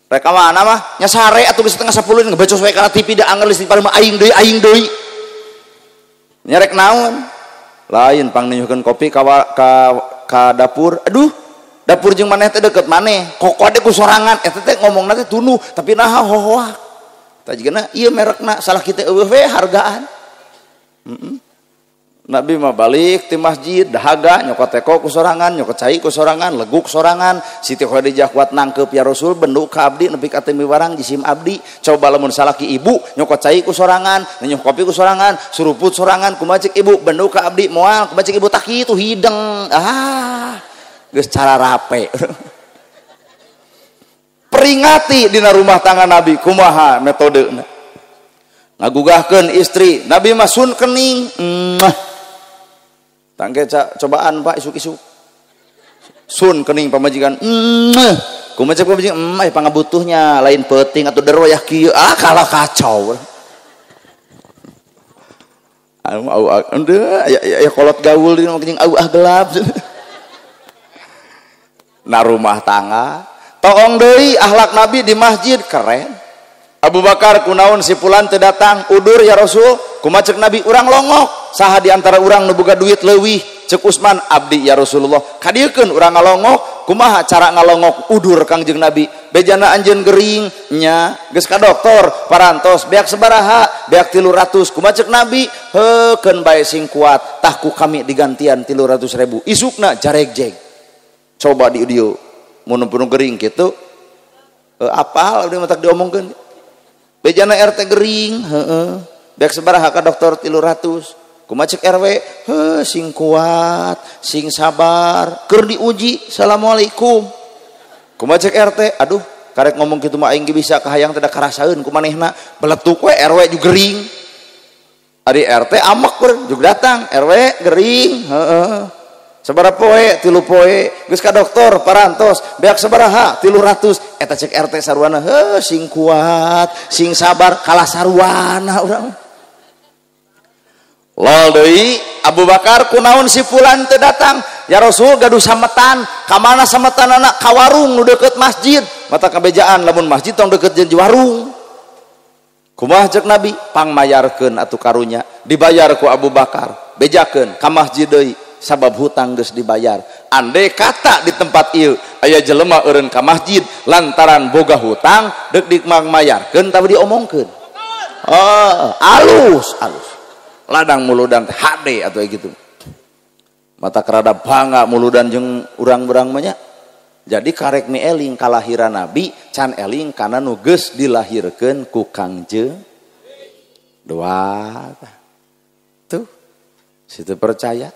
Rek ka mana mah nya sare atuh geus 9:30 ngebecos we kana TV da anger listrik paling mah aing deui nyerek naon lain pang ninyuhkeun kopi ka dapur aduh dapur jeung maneh teh deket maneh kokode ku sorangan eta teh ngomongna teh tunuh tapi naha hohoak tah jigana ieu merekna salah kita eueuh we hargaan. Nabi mah balik ti masjid dahaga nyokot teko ku sorangan, nyokot cai ku sorangan, leguk sorangan. Siti Khadijah kuat nangkep ya Rasul bendu ka abdi nepi ka teu miwarang jisim abdi. Coba lamun salaki ibu nyokot cai ku sorangan, nyokot kopi ku sorangan, suruput sorangan, kumaha cek ibu bendu ka abdi moal, kumaha cek ibu tak kitu hideng. Ah, geus cara rape. Peringati dina rumah tangga Nabi kumaha metodena. Ngagugahkeun istri, Nabi mah sun kening. Mwah. Tangke cobaan Pak isuk-isuk. Sun kening pamajikan. Kumaha cek pamajikan, pangabutuhnya lain peuting atau deroyah kieu. Ah kalah kacau. Anu au endeu aya kolot gaul dina jeung au ah gelap. Nah rumah tangga toong deui akhlak Nabi di masjid keren. Abu Bakar kunaon si fulan teu datang, udur ya Rasul. Kumaha cek Nabi urang longok. Saha di antara urang nu boga duit leuwih? Cek Usman abdi ya Rasulullah. Kadieukeun urang ngalongok, kumaha cara ngalongok udur Kangjeng Nabi? Bejana anjeun gering nya, geus ka dokter parantos beak sabaraha? Beak 300. Kumaha cek Nabi? Heukeun bae sing kuat, tah ku kami digantian 300.000. Isukna jaregjeg. Coba di dieu mun pun gering kitu. Apal abdi mah tak diomongkeun. Bejana RT gering, heeh. Beak sabaraha ka dokter 300. Kumaha cek RW, heuh sing kuat, sing sabar, keur diuji, assalamualaikum. Kumaha cek RT, aduh, karek ngomong kitu mah aing ge bisa kahayang teh da karasaeun ku manehna, beletuk we RW juga gering. Ari RT amek juga datang, RW gering, heeh. Sabaraha poe, 3 poe, geus ka dokter parantos, beak sabaraha 300, eta cek RT sarwana, heuh sing kuat, sing sabar, kalah sarwana urang. Lol deui Abu Bakar kunaon si fulan teu datang, ya Rasul gaduh sametan, ka mana sametanana? Ka warung nu deukeut masjid. Mata kabejaan lamun masjid tong deukeut jeung warung. Kumaha cek Nabi? Pangmayarkeun atuh karunya, dibayar ku Abu Bakar, bejakeun ka masjid deui. Sabab hutang geus dibayar. Andai kata di tempat ieu aya jelema eureun ka masjid lantaran boga hutang deuk dipangmayarkeun tapi diomongkeun. Oh, alus alus. Ladang muludan teh hade atuh gitu. Mata kerada bangga muludan jeung urang-urang mah nya. Jadi karek mi eling kalahiran Nabi can eling kana nu geus dilahirkeun ku Kangjeng. Dua. Tuh. Situ percaya.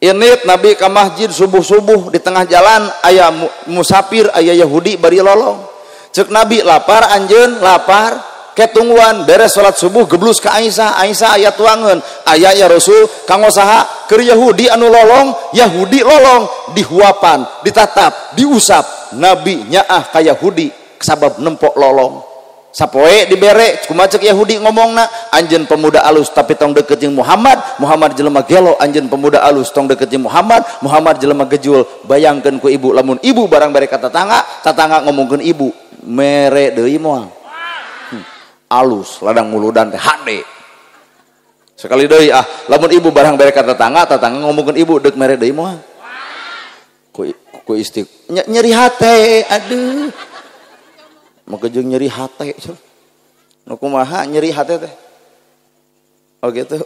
Init Nabi ka masjid subuh-subuh di tengah jalan aya musafir aya Yahudi bari lolong. Cek Nabi lapar anjeun lapar ketungguan beres salat subuh geblus ka Aisyah. Aisyah aya tuangeun aya ya Rasul kanggo saha keur Yahudi anu lolong, Yahudi lolong dihuapan, ditatap, diusap. Nabi nyaah ka Yahudi sabab nempok lolong. Sapoe dibere kumaha cek Yahudi ngomongna anjeun pemuda alus tapi tong deukeut jeung Muhammad, Muhammad jelema gelo, anjeun pemuda alus tong deukeut jeung Muhammad, Muhammad jelema gejul. Bayangkeun ku ibu lamun ibu barang bare ka tetangga, tetangga ngomongkeun ibu mere deui moal. Alus ladang muludan teh hade. Sekali deui ah lamun ibu barang bare ka tetangga, tetangga ngomongkeun ibu deuk mere deui moal. Ku isti nyeri hate aduh. Maka jeung nyeri hate. Nu kumaha nyeri hate teh? Oh gitu.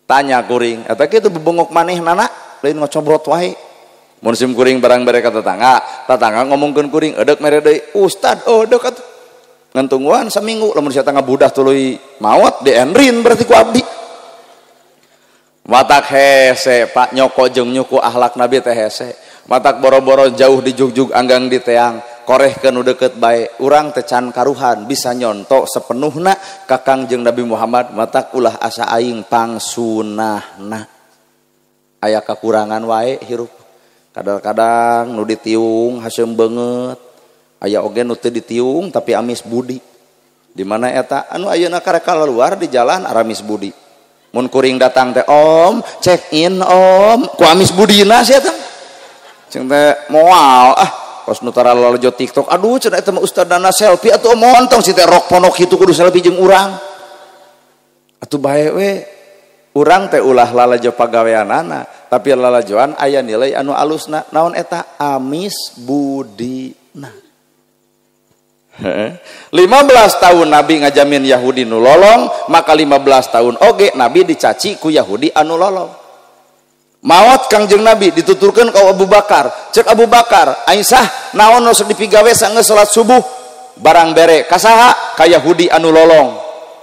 Tanya kuring, eta kitu bebengok manehna lain ngocobrot wae. Mun sim kuring barang bare ka tetangga, tetangga ngomongkeun kuring edeuk mere deui, ustad edeuk atuh. Ngan tungguan saminggu lamun sia tangga budah tuluy maot dienrin berarti ku abdi. Matak hese Pak nyoko jeung nyuku akhlak Nabi teh hese. Matak boro-boro jauh dijugjug anggang di teang. Korehkeun nu deukeut bae urang teh can karuhan bisa nyontok sepenuhna ka Kangjeng Nabi Muhammad. Matak ulah asa aing pangsunahna. Aya kakurangan wae hirup. Kadang-kadang nu ditiung haseum beungeut, aya oge nu teu ditiung tapi amis budi. Di mana eta anu ayeuna karek kaluar di jalan aramis budi. Mun kuring datang teh om, check in om, ku amis budina sia teh. Ceung teh moal ah. Pas nu tara lalajo TikTok, aduh cenah eta mah ustadana selfie atuh montong si teh rok ponok kitu kudu selfie jeung urang. Atuh bae we. Urang teh ulah lalajo pagaweanana, tapi lalajoan aya nilai anu alusna. Naon eta? Amis budina. 15 tahun Nabi ngajamin Yahudi nu lolong, maka 15 tahun oge Nabi dicaci ku Yahudi anu lolong. Maot Kangjeng Nabi dituturkeun ka Abu Bakar. Cek Abu Bakar, Aisyah naon nu sok dipigawe sanggeus salat subuh barang bere ka saha? Ka Yahudi anu lolong.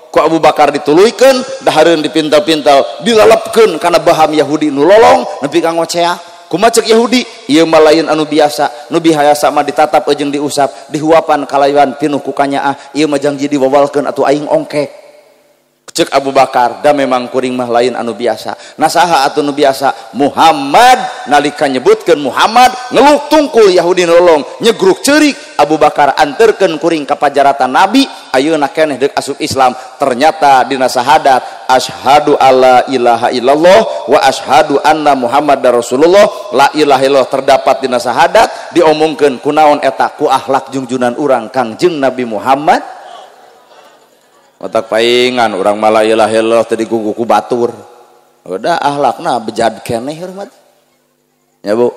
Ku Abu Bakar dituluykeun, dahareun dipintal-pintal, dilalepkeun kana baham Yahudi nu lolong nepi ka ngoceak. Kumaha cek Yahudi? Ieu mah lain anu biasa, nu biasa mah ditatap jeung diusap, dihuapan kalayan pinuh ku kanyaah, ieu mah jangji diwawalkeun atuh aing ongkek. Cek Abu Bakar, da memang kuring mah lain anu biasa. Nasaha atuh nu biasa? Muhammad. Nalika nyebutkeun Muhammad ngeluk tungkul Yahudi nolong, nyegruk ceurik. Abu Bakar anterkeun kuring ka pajaratan Nabi, ayeuna keneh deuk asup Islam. Ternyata dina syahadat asyhadu alla ilaha illallah wa asyhadu anna Muhammadar Rasulullah, la ilaha illallah terdapat dina syahadat, diomongkeun kunaon eta ku akhlak jungjunan urang Kangjeng Nabi Muhammad. Otak paingan urang mah la ilaha illallah teh digugu ku batur. Udah akhlakna bejad keneh hormat. Ya Bu.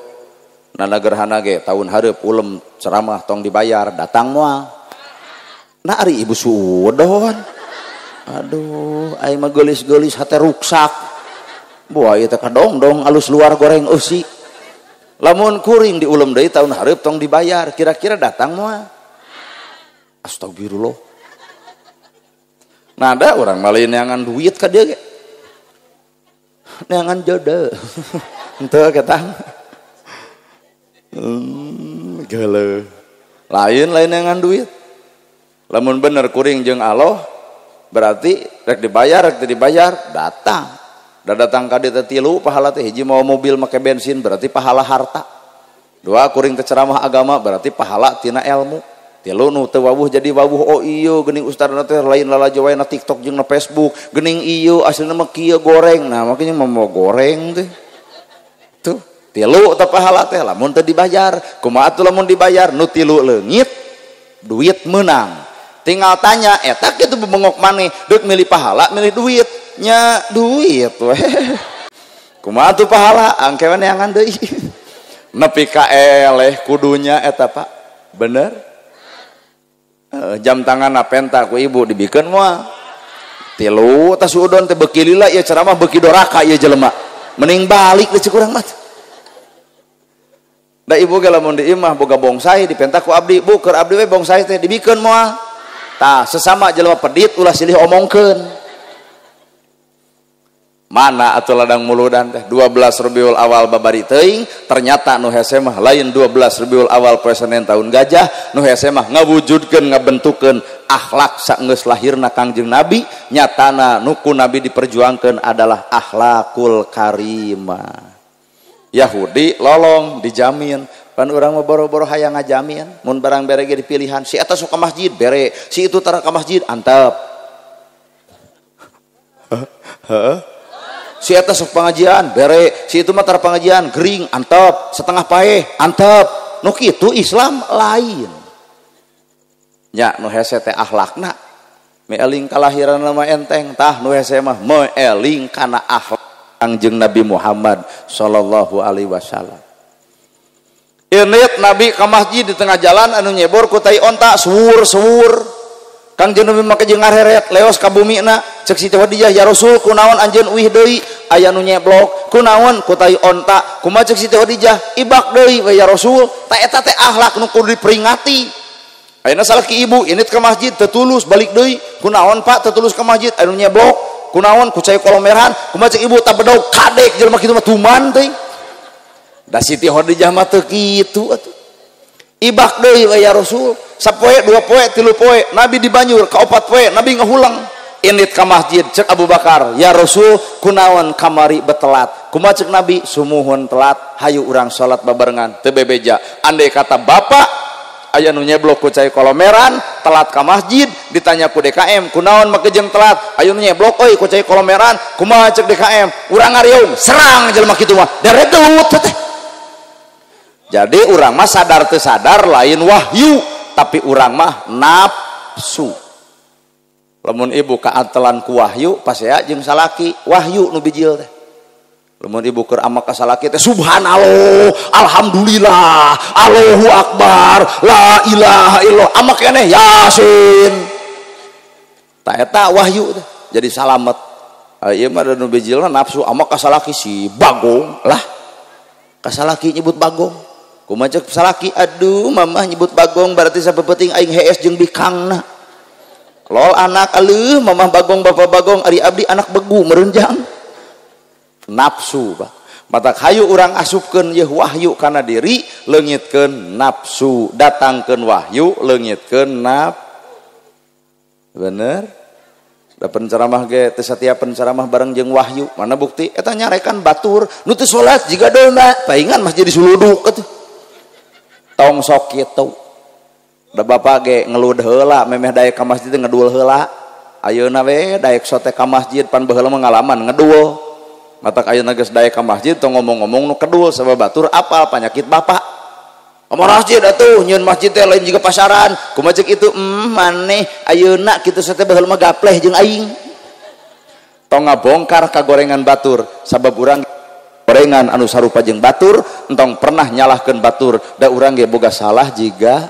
Nana gerhana ge tahun hareup ulem ceramah tong dibayar datang moal. Nah ari ibu suudon. Aduh, aing mah geulis-geulis hate ruksak. Buah ieu teh kadongdong alus luar goreng eusi. Lamun kuring diulem deui tahun hareup tong dibayar, kira-kira datang moal. Astagfirullah. Nah ada orang malah neangan duit ka dia ge. Neangan jodoh. Henteu ketang. Geuleuh. Lain-lain neangan duit. Lamun bener kuring jeung Allah berarti rek dibayar rek teu dibayar datang. Da datang ka dieu teh tilu pahala teh, hiji mawa mobil make bensin berarti pahala harta. Dua kuring teh ceramah agama berarti pahala tina ilmu. Tilu nu teu wawuh jadi wawuh, oh iya geuning ustadna teh lain lalajo wae na TikTok jeung na Facebook, geuning ieu aslina mah kieu goreng. Nah makanya mau goreng teh. Tuh, tilu teh pahala teh lamun teu dibayar. Kumaha atuh lamun dibayar? Nu tilu leungit, duit meunang. Tinggal tanya eta kitu bebengok maneh, deuk milih pahala milih duit? Nya duit weh. Kumaha atuh pahala? Angke we neangan deui. Nepi ka eleh kudunya eta Pak. Bener? Jam tangan penta ku ibu dibikeun moal. Tilu tas udon teh beuki lila ieu ceramah beuki doraka ieu jelema. Mending balik deui cek urang mah. Da ibu ge lamun di imah boga bongsai dipenta ku abdi, bu keur abdi we bongsai teh dibikeun moal. Tah sesama jelema pedit ulah silih omongkeun. Mana atuh ladang muludan teh 12 Rabiul Awal babari teuing, ternyata nu hese mah lain 12 Rabiul Awal poe Senin tahun gajah, nu hese mah ngawujudkeun ngabentukeun akhlak saenggeus lahirna Kangjeng Nabi, nyatana nu ku Nabi diperjuangkeun adalah akhlakul karimah. Yahudi lolong dijamin, pan urang mah boro-boro hayang ngajamin, mun barang bere ge dipilihan, si eta sok ka masjid bere, si itu tara ka masjid antep. Heeh. Si eta sok pengajian bere, si itu mah tara pengajian gering antep, setengah paeh antep. Nu kitu Islam lain. Nya nu hese teh akhlakna meeling kalahiran mah enteng, tah nu hese mah meeling kana akhlak Kangjeng Nabi Muhammad sallallahu alaihi wasallam. Init Nabi ka masjid di tengah jalan anu nyebor ku tai onta suwur-suwur. Kangjeng Nabi make jeung ngareret leos ka bumina, cek Siti Khadijah, ya Rasul kunaon anjeun uih deui aya nu nyeblok, kunaon ku tai onta, kumaha cek Siti Khadijah, ibak deui we ya Rasul. Ta eta teh akhlak nu kudu diperingati. Ayeuna salaki ibu init ka masjid teu tulus balik deui, kunaon Pak teu tulus ka masjid anu nyeblok, kunaon ku cai kolomeran, kumaha cek ibu ta bedog kadek jelema kitu mah tuman teuing. Da Siti Khadijah mah teu kitu atuh. Ibak deui we ya Rasul. Sapoe, dua poe, tilu poe, Nabi dibanyur, ka opat poe, Nabi ngahulang. Init ka masjid, cek Abu Bakar, ya Rasul, kunaon kamari betelat. Kumaha cek Nabi, sumuhun telat, hayu urang salat babarengan, teu bebeja. Andai kata bapak, aya nu nyeblok ku cai kolomeran, telat ka masjid, ditanya ku DKM, kunaon make jeung telat, aya nu nyeblok euy ku cai kolomeran, kumaha cek DKM, urang ngariung, serang jelema kitu mah, daredeut teh. Jadi urang mah sadar teu sadar lain wahyu, tapi urang mah nafsu. Lamun ibu kaantelan ku wahyu pasea jeung salaki, wahyu nu bijil teh. Lamun ibu keur amak ka salaki teh subhanallah, alhamdulillah, Allahu akbar, la ilaha illallah, amak keneh yasin. Ta eta wahyu teh jadi salamet. Ieu mah da nu bijilna nafsu amak ka salaki si bagong lah. Ka salaki nyebut bagong. Kumaha cek salaki, aduh mamah nyebut bagong berarti sapepeting aing hees jeung bikangna. Lol anak aleuh mamah bagong bapak bagong ari abdi anak begu merenjang. Nafsu bah. Matak hayu urang asupkeun yeuh wahyu kana diri, leungitkeun nafsu, datangkeun wahyu, leungitkeun naf. Bener? Da penceramah ge teu satiap penceramah bareng jeung wahyu. Mana bukti? Eta nyarekan batur, nu teu salat jiga domba, paingan masjid disuluduk atuh. Tong sok kitu. Da bapak ge ngelud heula, memeh daek ka masjid ngedul heula. Ayeuna we daek sote ka masjid pan baheula mah ngalaman ngedul. Matak ayeuna geus daek ka masjid tong ngomong-ngomong nu kedul sabab batur apal panyakit bapak. Omong masjid atuh nyieun masjid teh lain jiga pasaran. Kumaha ceuk itu maneh ayeuna kitu sate baheula mah gapleh jeung aing. Tong ngabongkar ka gorengan batur sabab urang gorengan anu sarupa jeung batur entong pernah nyalahkeun batur da urang ge boga salah jiga.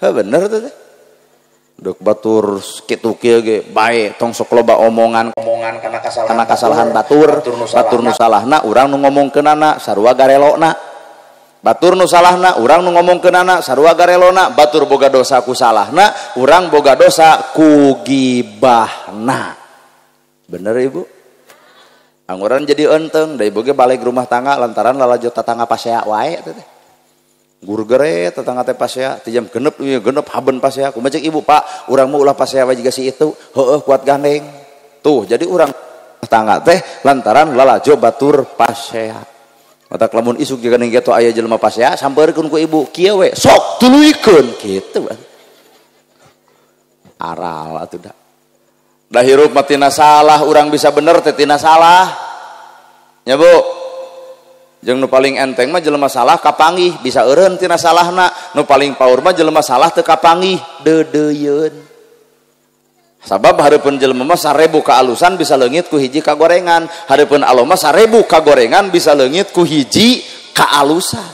Heuh bener teh. Dek batur kitu kieu ge bae tong sok loba omongan omongan kana kasalahan batur, batur nu salahna urang nu ngomongkeunana sarua garelona. Batur nu salahna urang nu ngomongkeunana sarua garelona, batur boga dosa ku salahna, urang boga dosa ku gibahna. Bener ibu? Angguran jadi enteng, da ibu ge balik rumah tangga lantaran lalajo tatangga pasea wae teh. Gurgere tetangga teh pasea ti jam genep ieu genep haben pasea kumaha cek ibu pak urang mah ulah pasea wae jiga si itu heueuh kuat gandeng tuh jadi urang tetangga teh lantaran lalajo batur pasea matak lamun isuk jiga ning geto aya jelema pasea sampeurkeun ku ibu kieu we sok tuluykeun kitu aral atuh da da hirup mah tina salah urang bisa bener teh tina salah nya Bu. Jeung nu paling enteng mah jelema salah kapanggih bisa eureun tina salahna, nu paling paur mah jelema salah teu kapanggih deudeuyeun. Sabab hareupeun jelema mah 1000 kaalusan bisa leungit ku hiji kagorengan, hareupeun Allah mah 1000 kagorengan bisa leungit ku hiji kaalusan.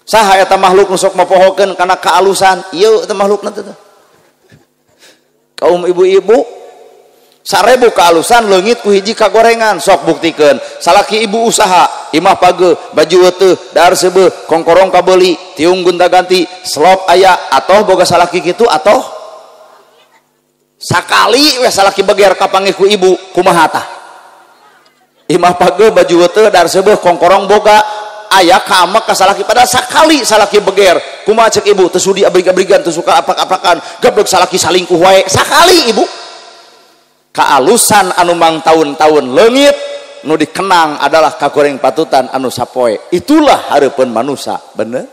Saha eta makhluk nu sok mopohokeun kana kaalusan? Ieu eta makhlukna teh. Kaum ibu-ibu 1000 kaalusan leungit ku hiji kagorengan sok buktikeun salaki ibu usaha imah page baju weteuh dahar seubeuh kongkorong kabeuli tiung gonta-ganti slop aya atoh boga salaki kitu atoh sakali we salaki beger kapanggih ku ibu kumaha tah imah page baju weteuh dahar seubeuh kongkorong boga aya kamek ka salaki padahal sakali salaki beger kumaha cek ibu teu sudi abrig-abrigan teu suka apak-apakan gablek salaki salingkuh wae sakali ibu kaalusan anu mang tahun-tahun leungit nu dikenang adalah kagoreng patutan anu sapoe itulah hareupeun manusa bener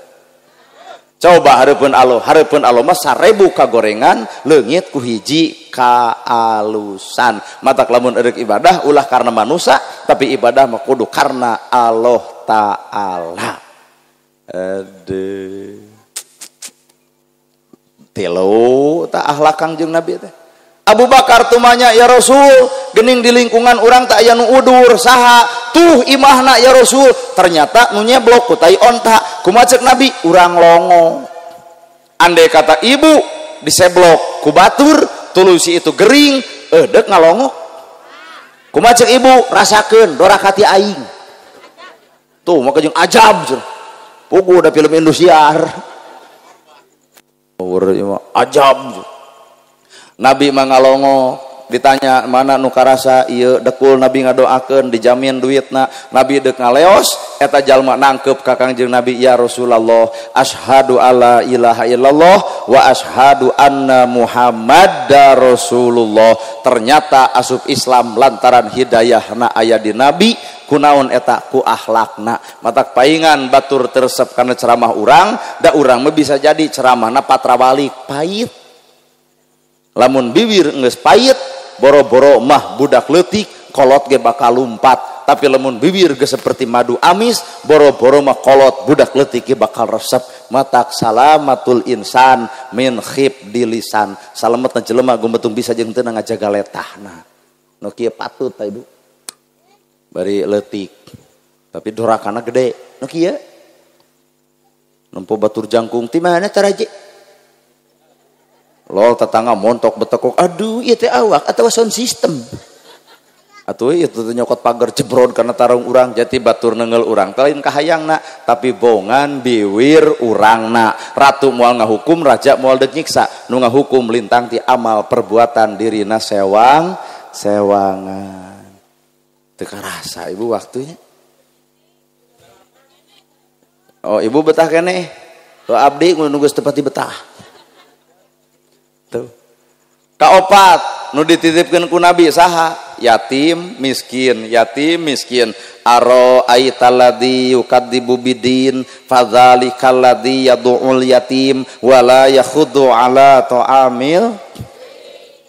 coba hareupeun Allah mah 1000 kagorengan leungit ku hiji kaalusan matak lamun eureuk ibadah ulah karena manusa tapi ibadah mah kudu karena Allah Ta'ala. Aduh tilu ta akhlak Kangjeng Nabi teh Abu Bakar tumanya ya Rasul gening di lingkungan urang tak aya nu udur saha tuh imahna ya Rasul ternyata nu nyeblok ku tai onta kumaha ceuk Nabi urang longo andai kata ibu diseblok ku batur tuluy si itu gering deuk ngalongok kumaha ceuk ibu rasakeun dorakati aing tuh maka jeung ajab cenah puguh da film Indosiar ajab. Nabi mah ngalongo ditanya mana nu karasa ieu dekul Nabi ngadoakeun dijamin duitna Nabi deuk ngaleos eta jalma nangkep ka Kangjeng Nabi ya Rasulullah asyhadu alla ilaha illallah wa asyhadu anna Muhammadar Rasulullah ternyata asup Islam lantaran hidayahna aya di Nabi kunaon eta ku akhlakna matak paingan batur teresep kana ceramah urang da urang mah bisa jadi ceramahna patrawalik pait lamun bibir geus pait boro-boro mah budak leutik kolot ge bakal lumpat tapi lamun bibir geus seperti madu amis boro-boro mah kolot budak leutik ge bakal resep matak salamatul insan min khib di lisan salametna jelema gumetung bisa jeung teu ngajaga letahna nu kieu patut ta ibu Bari leutik. Tapi dorakana gede. Nu kieu. Nempo batur jangkung ti mana taraje? Lol tetangga montok betekuk. Aduh, ieu teh awak atawa sound system. Atuh ieu teh nyokot pagar jebrod karena tarung urang jati batur nengel urang. Lain kahayangna tapi bongan biwir urangna. Ratu moal ngahukum, raja moal deuk nyiksa. Nu ngahukum lintang ti amal perbuatan dirina sewang sewangan. Teu karasa ibu waktunya. Oh, ibu betah keneh. Oh, abdi nu geus teu pati betah. Tuh. Kaopat nu dititipkeun ku Nabi saha? Yatim miskin, yatim miskin. Aro aitalladzi yukadzibu bidin fadzalikal ladzi yad'ul yatim wala yakhuddu ala ta'amil.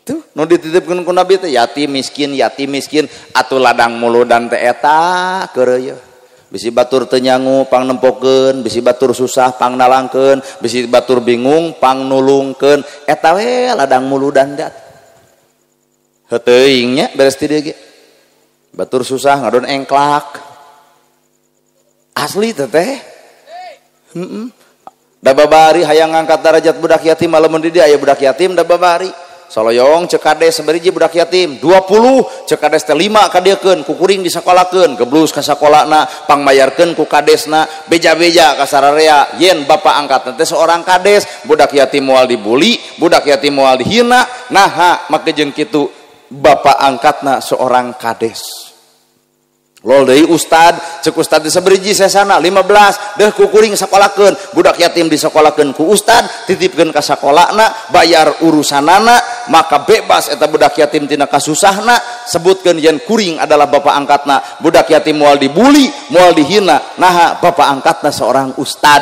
Tuh nu dititipkeun ku Nabi teh yatim miskin atuh ladang muludan teh eta keureuy. Bisi batur teu nyangu pang nempokeun, bisi batur susah pang nalangkeun, bisi batur bingung pang nulungkeun, eta we ladang muludan teh. Heuteung nya beres ti dieu ge. Batur susah ngadon engklak. Asli teh. Heeh. Da babari hayang ngangkat darajat budak yatim lamun di dieu aya budak yatim da babari. Soloyong cek kades sabariji budak yatim 20 cek kades teh 5 kadiekeun ku kuring disakolakeun geblus ka sakolana pangmayarkeun ku kadesna beja-beja ka sararea yen bapak angkatna teh seorang kades budak yatim moal dibuli budak yatim moal dihina naha make jeung kitu bapak angkatna seorang kades. Lol deui ustad cek ustad sabariji sesana 15 deuh ku kuring sakolakeun budak yatim disakolakeun ku ustad titipkeun ka sakolana bayar urusanana maka bebas eta budak yatim tina kasusahna sebutkeun yen kuring adalah bapak angkatna budak yatim moal dibuli moal dihina naha bapak angkatna seorang ustad.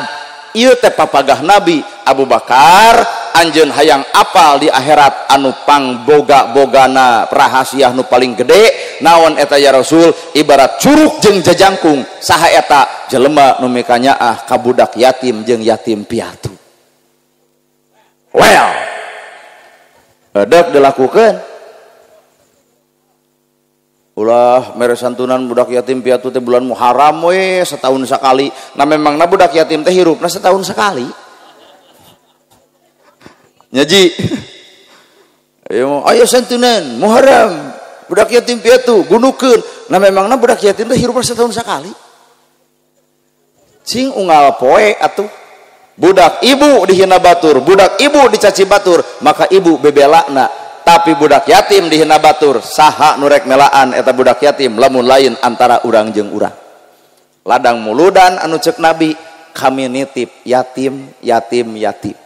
Ieu teh papagah Nabi Abu Bakar anjeun hayang apal di akhirat anu pangboga-bogana rahasia nu paling gede naon eta ya Rasul ibarat curug jeung jajangkung saha eta jelema nu mikanyaah ka budak yatim jeung yatim piatu. Well, edek dilakukeun ulah mere santunan budak yatim piatu teh bulan Muharram we setahun sekali. Nah memangna budak yatim teh hirupna setahun sekali. Nyaji. Ayo ayo santunan Muharram budak yatim piatu gunukeun. Nah memangna budak yatim teh hirupna setahun sekali. Cing unggal poe atuh. Budak ibu dihina batur, budak ibu dicaci batur, maka ibu bebelana. Tapi budak yatim dihina batur saha nurek melaan eta budak yatim lamun lain antara urang jeung urang. Ladang muludan anu cek Nabi kami nitip yatim yatim yatim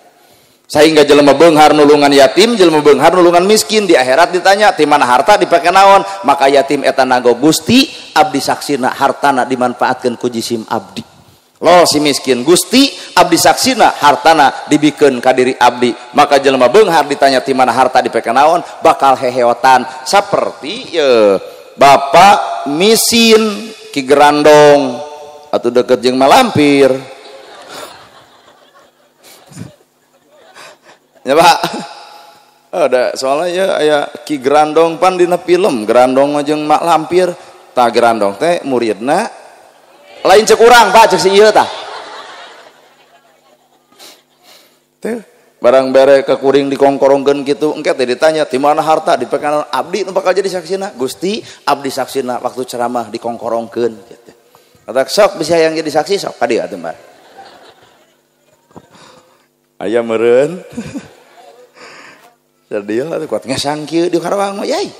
sehingga jelema beunghar nulungan yatim jelema beunghar nulungan miskin di akhirat ditanya ti mana harta dipake naon maka yatim eta nago Gusti abdi saksina hartana dimanfaatkeun ku jisim abdi. Lo si miskin Gusti abdi saksina hartana dibikeun ka diri abdi maka jelema beunghar ditanya ti mana harta dipake naon bakal heheotan saperti ye bapak misin Ki Gerandong atau deket jeung Malampir ya Pak ada soalnya ya aya Ki Gerandong pan dina film Gerandong mah jeung Mak Lampir tah Gerandong teh muridna lain cek urang Pak cek si ieu tah teh barang bere ke kuring dikongkorongkeun kitu engke teh ditanya di mana harta dipake naon abdi nu bakal jadi saksina Gusti abdi saksina waktu ceramah dikongkorongkeun kitu kata sok bisa yang jadi saksi sok ka dieu atuh mah aya meureun sadil atuh kuat ngesang kieu di Karawang mah yai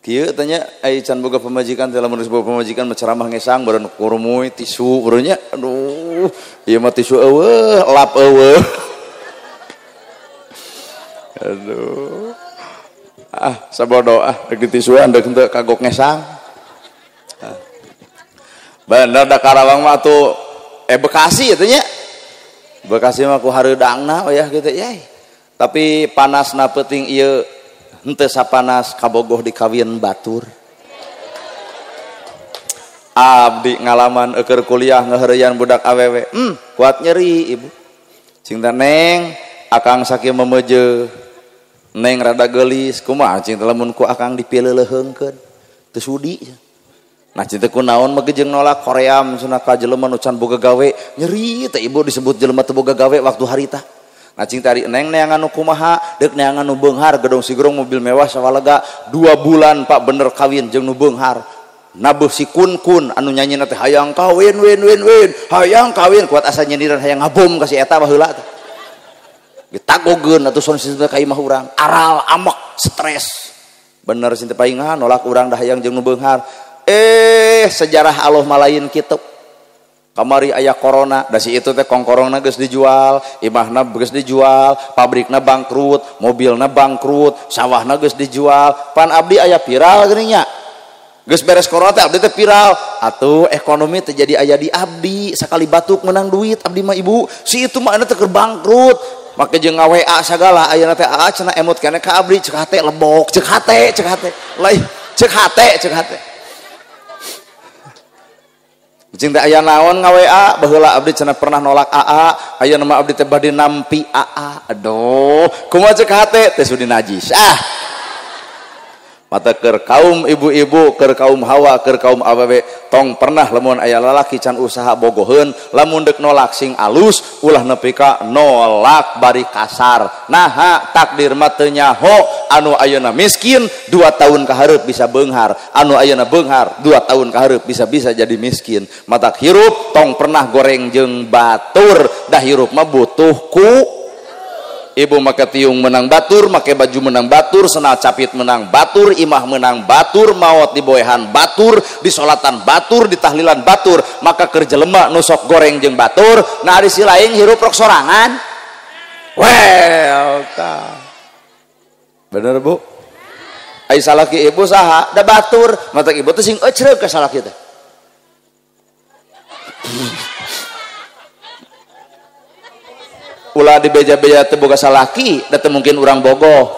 kieu tanya ai can boga pamajikan teh lamun geus boga pamajikan mah ceramah ngesang beureun kurumuy tisu beureun nya aduh ieu mah tisu eueuh lap eueuh aduh ah sabodo ah rek ditisuan deuk henteu kagok ngesang ah. Bener da Karawang mah atuh Bekasi atuh nya Bekasi mah ku hareudangna oh ya kitu yai tapi panasna peuting ieu henteu sapanas kabogoh dikawin batur. Abdi ngalaman eueur kuliah ngeuheureyan budak awewe kuat nyeri ibu cing teh neng akang sakieu memeje neng rada geulis kumaha cing teh lamun ku akang dipileuleheungkeun teu sudi. Nah cinta ku naon mah jeung nolak Korea cenah ka jelema nu can boga gawe nyeri teh ibu disebut jelema teu boga gawe waktu harita. Nah cing tadi neng neangan nu kumaha deuk neangan nu beunghar gedong sigrong mobil mewah sawalega 2 bulan pak bener kawin jeung nu beunghar. Nabuh si kun-kun anu nyanyina teh hayang kawin win win win hayang kawin kuat asa nyindiran hayang ngabom ka si eta baheula teh. Ditagogeun atuh son teh ka imah urang aral amek stres. Bener sing teu paingan nolak urang dah hayang jeung nu beunghar. Sejarah Allah malain kitu. Kamari aya corona, da si itu teh kongkorongna geus dijual, imahna geus dijual, pabrikna bangkrut, mobilna bangkrut, sawahna geus dijual. Pan abdi aya viral geuning nya. Geus beres corona teh abdi teh viral. Atuh ekonomi teh jadi aya di abdi, sakali batuk menang duit abdi mah ibu. Si itu mah teh keur bangkrut. Make jeung nga-WA sagala ayeuna teh aa cenah emut keneh ka abdi cek hate lebok, cek hate, cek hate. Lain cek hate, cek hate. Jeung teh aya naon nga-WA baheula abdi cenah pernah nolak AA, ayeuna mah abdi teh bade nampi AA. Aduh, kumaha cek hate teh sudi najis. Ah. Mata keur kaum ibu-ibu, keur kaum hawa, keur kaum awewe tong pernah lamun aya lalaki can usaha bogoheun, lamun deuk nolak sing alus, ulah nepi ka nolak bari kasar. Naha takdir mah teu nyaho, anu ayeuna miskin 2 tahun ka hareup bisa beunghar, anu ayeuna beunghar 2 tahun ka hareup bisa-bisa jadi miskin. Matak hirup tong pernah goreng jeung batur, dah hirup mah butuh ku ibu make tiung menang batur, make baju menang batur, senal capit menang batur, imah menang batur, maot diboehan batur, disolatan batur, ditahlilan batur, maka keur jelema nu sok goreng jeung batur, nah ari si lain hirup rok sorangan. Well, ta. Bener bu? Ai salaki ibu saha? Da batur, matak ibu teh sing ecreug ka salaki teh. Ulah dibeja-beja teu boga salaki, da teu mungkin urang bogoh.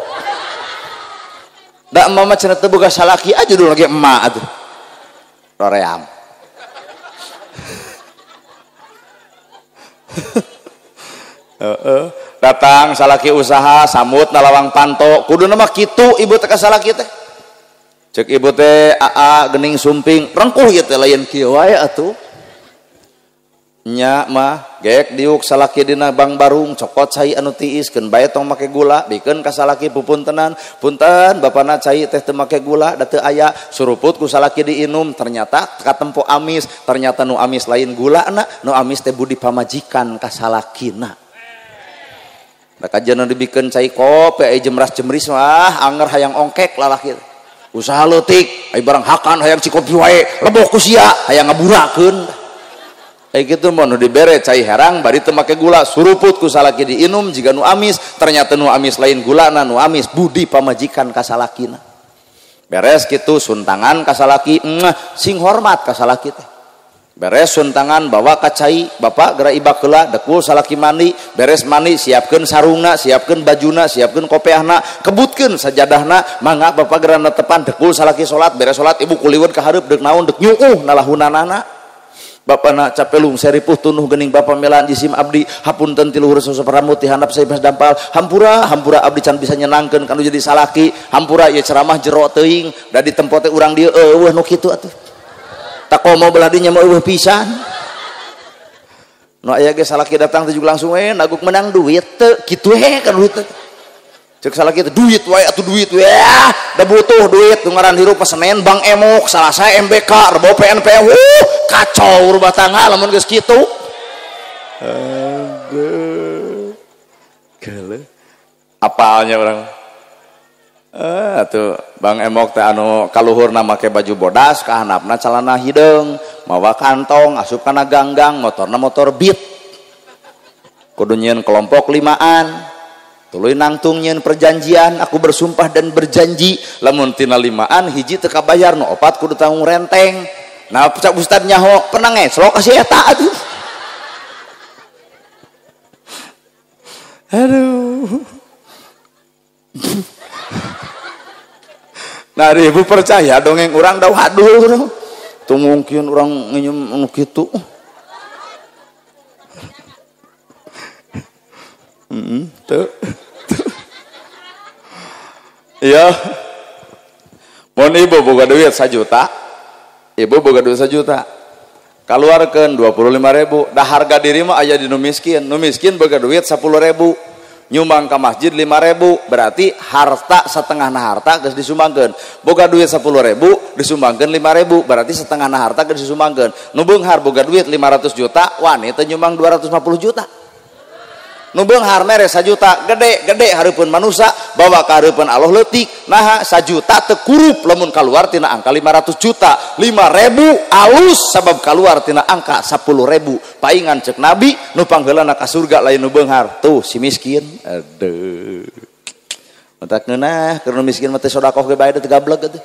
Da emak mah cenah teu boga salaki aja dulu lagi emak atuh. Roream. Heeh, datang salaki usaha samut nalawang panto, kuduna mah kitu ibu teh ka salaki teh. Cek ibu teh aa geuning sumping, rengkuh ieu teh lain kieu wae atuh. Nya mah gek diuk salaki dina bang barung cokot cai anu tiis keun bae tong make gula bikeun ka salaki pupuntenan punten bapana cai teh teu make gula da teu aya suruput ku salaki diinum ternyata katempo amis ternyata nu amis lain gulana nu amis teh budi pamajikan ka salakina. Da kajian dibikeun cai kopi ai jemras jemris mah anger hayang ongkek lalaki usaha leutik ai barang hakan hayang cikopi wae leboh ku sia hayang ngaburakeun. Kayak gitu mau nu dibere cai herang bari teu make gula suruput ku salaki diinum jiga nu amis ternyata nu amis lain gulana nu amis budi pamajikan ka salakina. Beres kitu suntangan ka salaki sing hormat ka salaki teh. Beres suntangan bawa ka cai bapak geura ibak heula dekul salaki mandi beres mandi siapkeun sarungna siapkeun bajuna siapkeun kopeahna kebutkeun sajadahna mangga bapak geura netepan dekul salaki salat beres salat ibu kuliweun ka hareup deuk naon deuk nyuuh nalahunanana. Bapana capelung seripuh tunuh gening bapa melan jisim abdi hapunten ti luhur sosok rambut ti handap saibas dampal hampura hampura abdi can bisa nyenangkeun kanu jadi salaki hampura ieu ceramah jero teuing da di tempo teh urang dieu eueuh nu kitu atuh takomo belah dinya mah eueuh pisan nu aya ge salaki datang teh juga langsung we naguk menang duit teu kitu he kan duit teh cek salaki teh duit wae atuh duit we da butuh duit nu ngaran hirup Senin Bank Emok Salasa MBK Rebo PNP kacau rumah tangga lamun geus kitu. Aduh. Geuleuh. Apalnya urang. Atuh Bang Emok teh anu kaluhurna make baju bodas, kahandapna calana hideung, mawa kantong, asup kana ganggang, motorna motor Beat. Kudu nyieun kelompok 5an. Tuluy nangtung nyieun perjanjian, aku bersumpah dan berjanji lamun tina 5an hiji teu kabayar nu 4 kudu tanggung renteng. Nah, cak ustad nyaho pernah ngeslok kasih eta atuh. Aduh. Nah, ibu percaya dongeng urang dah hadul. Tuh mungkin urang nginjem anu kitu. Tuh. Iya. Mun ibu boga duit 1 juta. Ibu boga duit 1 juta. Kaluarkeun 25.000. Dah harga diri mah aya di nu miskin. Nu miskin boga duit 10.000. Nyumbang ka masjid 5.000, berarti harta setengahna harta geus disumbangkeun. Boga duit 10.000 disumbangkeun 5.000, berarti setengahna harta geus disumbangkeun. Nu beunghar boga duit 500 juta, wani teu nyumbang 250 juta. Nu beunghar mere 1 juta, gede-gede hareupeun manusa, bawa ka hareupeun Allah leutik. Naha 1 juta teu kurup lamun kaluar tina angka 500 juta. 5.000 alus sabab kaluar tina angka 10.000. Paingan cek Nabi nu pangheulana ka surga lain nu beunghar. Tuh si miskin. Aduh. Matak ngeunah keur nu miskin mah teh sedekah ge bae teu gableg atuh.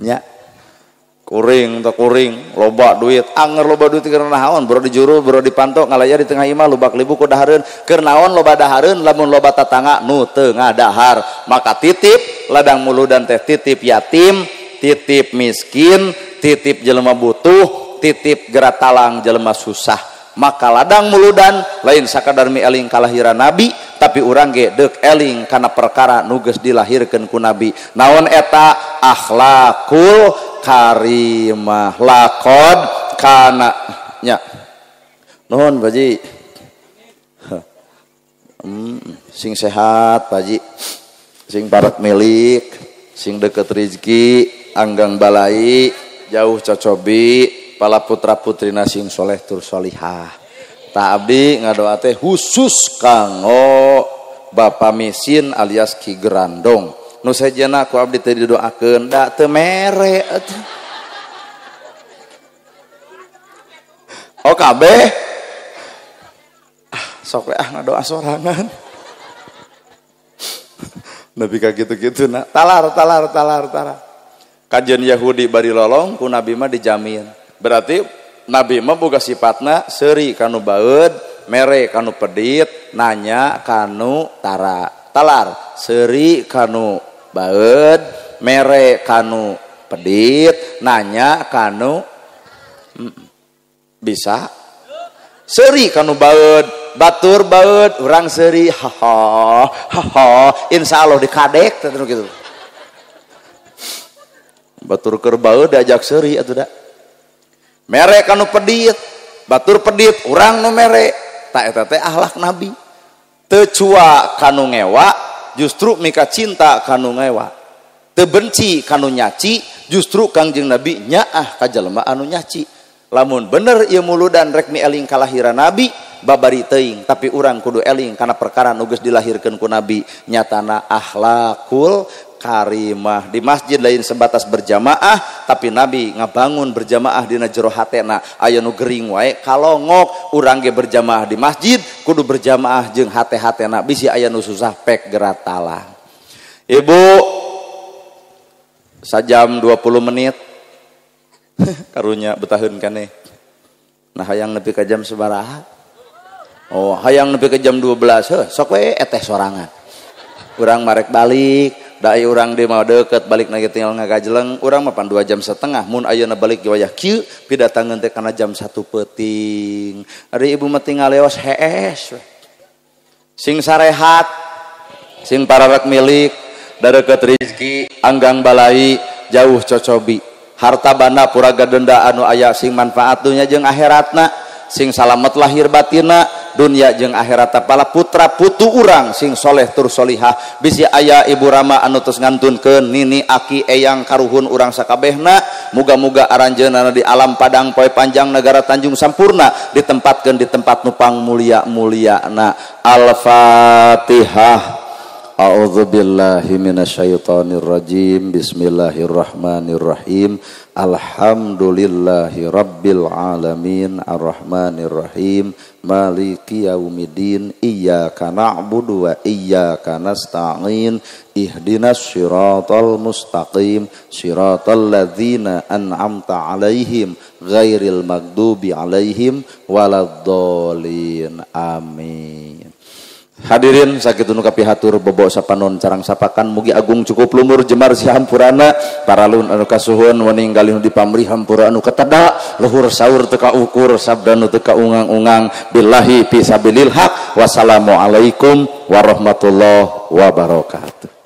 Nya. Kuring teh kuring loba duit, anger loba duit keur naon? Boro dijuru, boro dipantok ngalaya di tengah imah lubak libu ku dahareun. Keur naon loba dahareun lamun loba tatangga nu teu ngadahar. Maka titip ladang muludan teh titip yatim, titip miskin, titip jelema butuh, titip geratalang jelema susah. Maka ladang muludan lain sakadar mi eling kalahiran Nabi, tapi urang ge deuk eling kana perkara nu geus dilahirkeun ku Nabi. Naon eta? Akhlakul karimah. Laqad kana nya. Nuhun Pak Haji. Sing sehat Pak Haji. Sing barak milik, sing deket rezeki, anggang balai, jauh cocobi, pala putra putrina sing soleh tur solihah. Tak abdi ngadoa teh khusus kanggo Bapak Misin alias Ki Gerandong. Nu sejenna ku abdi teh didoakeun da teu mere atuh. Oh kabeh. Ah sok we ah ngadoa sorangan. Nabi ka kitu-kitu na talar talar talar talar. Kajian Yahudi bari lolong ku Nabi mah dijamin. Berarti Nabi mah boga sifatna seuri kanu baeud, mere kanu pedit, nanya kanu tara. Talar seuri kanu baeud, mere kanu pedit, nanya kanu bisa. Seuri kanu baeud, batur baeud, urang seuri haha haha, insyaallah dikadek teh kitu. Batur keur baeud diajak seuri atuh da. Mere kanu pedit, batur pedit, urang nu mere. Tak eta teh akhlak Nabi. Teu cua kanu ngewa, justru mika cinta kanu ngewa. Teu benci kanu nyaci, justru Kangjeng Nabi nyaah ka jelema anu nyaci. Lamun bener ieu muludan rek mi eling kalahiran Nabi, babari teuing, tapi urang kudu eling kana perkara nu geus dilahirkeun ku Nabi, nyatana akhlakul karimah. Di masjid lain sebatas berjamaah, tapi Nabi ngabangun berjamaah dina jero hatena. Aya nu gering wae kalongok, urang ge berjamaah di masjid kudu berjamaah jeung hate-hatena, bisi aya nu susah pek geratalah. Ibu sajam 20 menit karunya betaheun kaneh. Nah hayang nepi ka jam sabaraha? Oh, hayang nepi ka jam 12. Heuh, sok we eteh sorangan. Urang marek balik, da ai urang di mah deukeut balik na ge tinggal ngagajeleng, urang mah pan 2,5 jam. Mun ayeuna balik ge wayah kieu, pidatangeun teh kana jam 1 peuting. Ari ibu mah tinggal leos hees. Sing sarehat, sing pararek milik, dareukeut rezeki, anggang balai, jauh cocobi. Harta banda puraga denda anu aya sing manfaat dunya jeung akhiratna, sing salamet lahir batina dunya jeung akhirat. Pala putra putu urang sing soleh tur solihah, bisi aya ibu rama anu tos ngantunkeun nini aki eyang karuhun urang sakabehna. Muga-muga aranjeunna di alam padang poe panjang negara Tanjung Sampurna ditempatkeun di tempat nu pangmulia-muliana. Al-Fatihah. A'udzubillahi minasyaitonirrajim. Bismillahirrahmanirrahim. Alhamdulillahi rabbil alamin. Arrahmanirrahim. Maliki yaumiddin. Iyyaka na'budu wa iyyaka nasta'in. Ihdinas siratal mustaqim. Siratal ladzina an'amta 'alaihim ghairil maghdubi 'alaihim waladdallin. Amin. Hadirin sakitu nu kapihatur bobo sapanon carang sapakan, mugi agung cukup lumur jemar si hampurana paralun anu kasuhun wening galih nu dipamrih hampura anu ketada luhur saur teu kaukur sabda nu teu kaungang-ungang. Billahi fisabilil haq. Wassalamualaikum warahmatullahi wabarakatuh.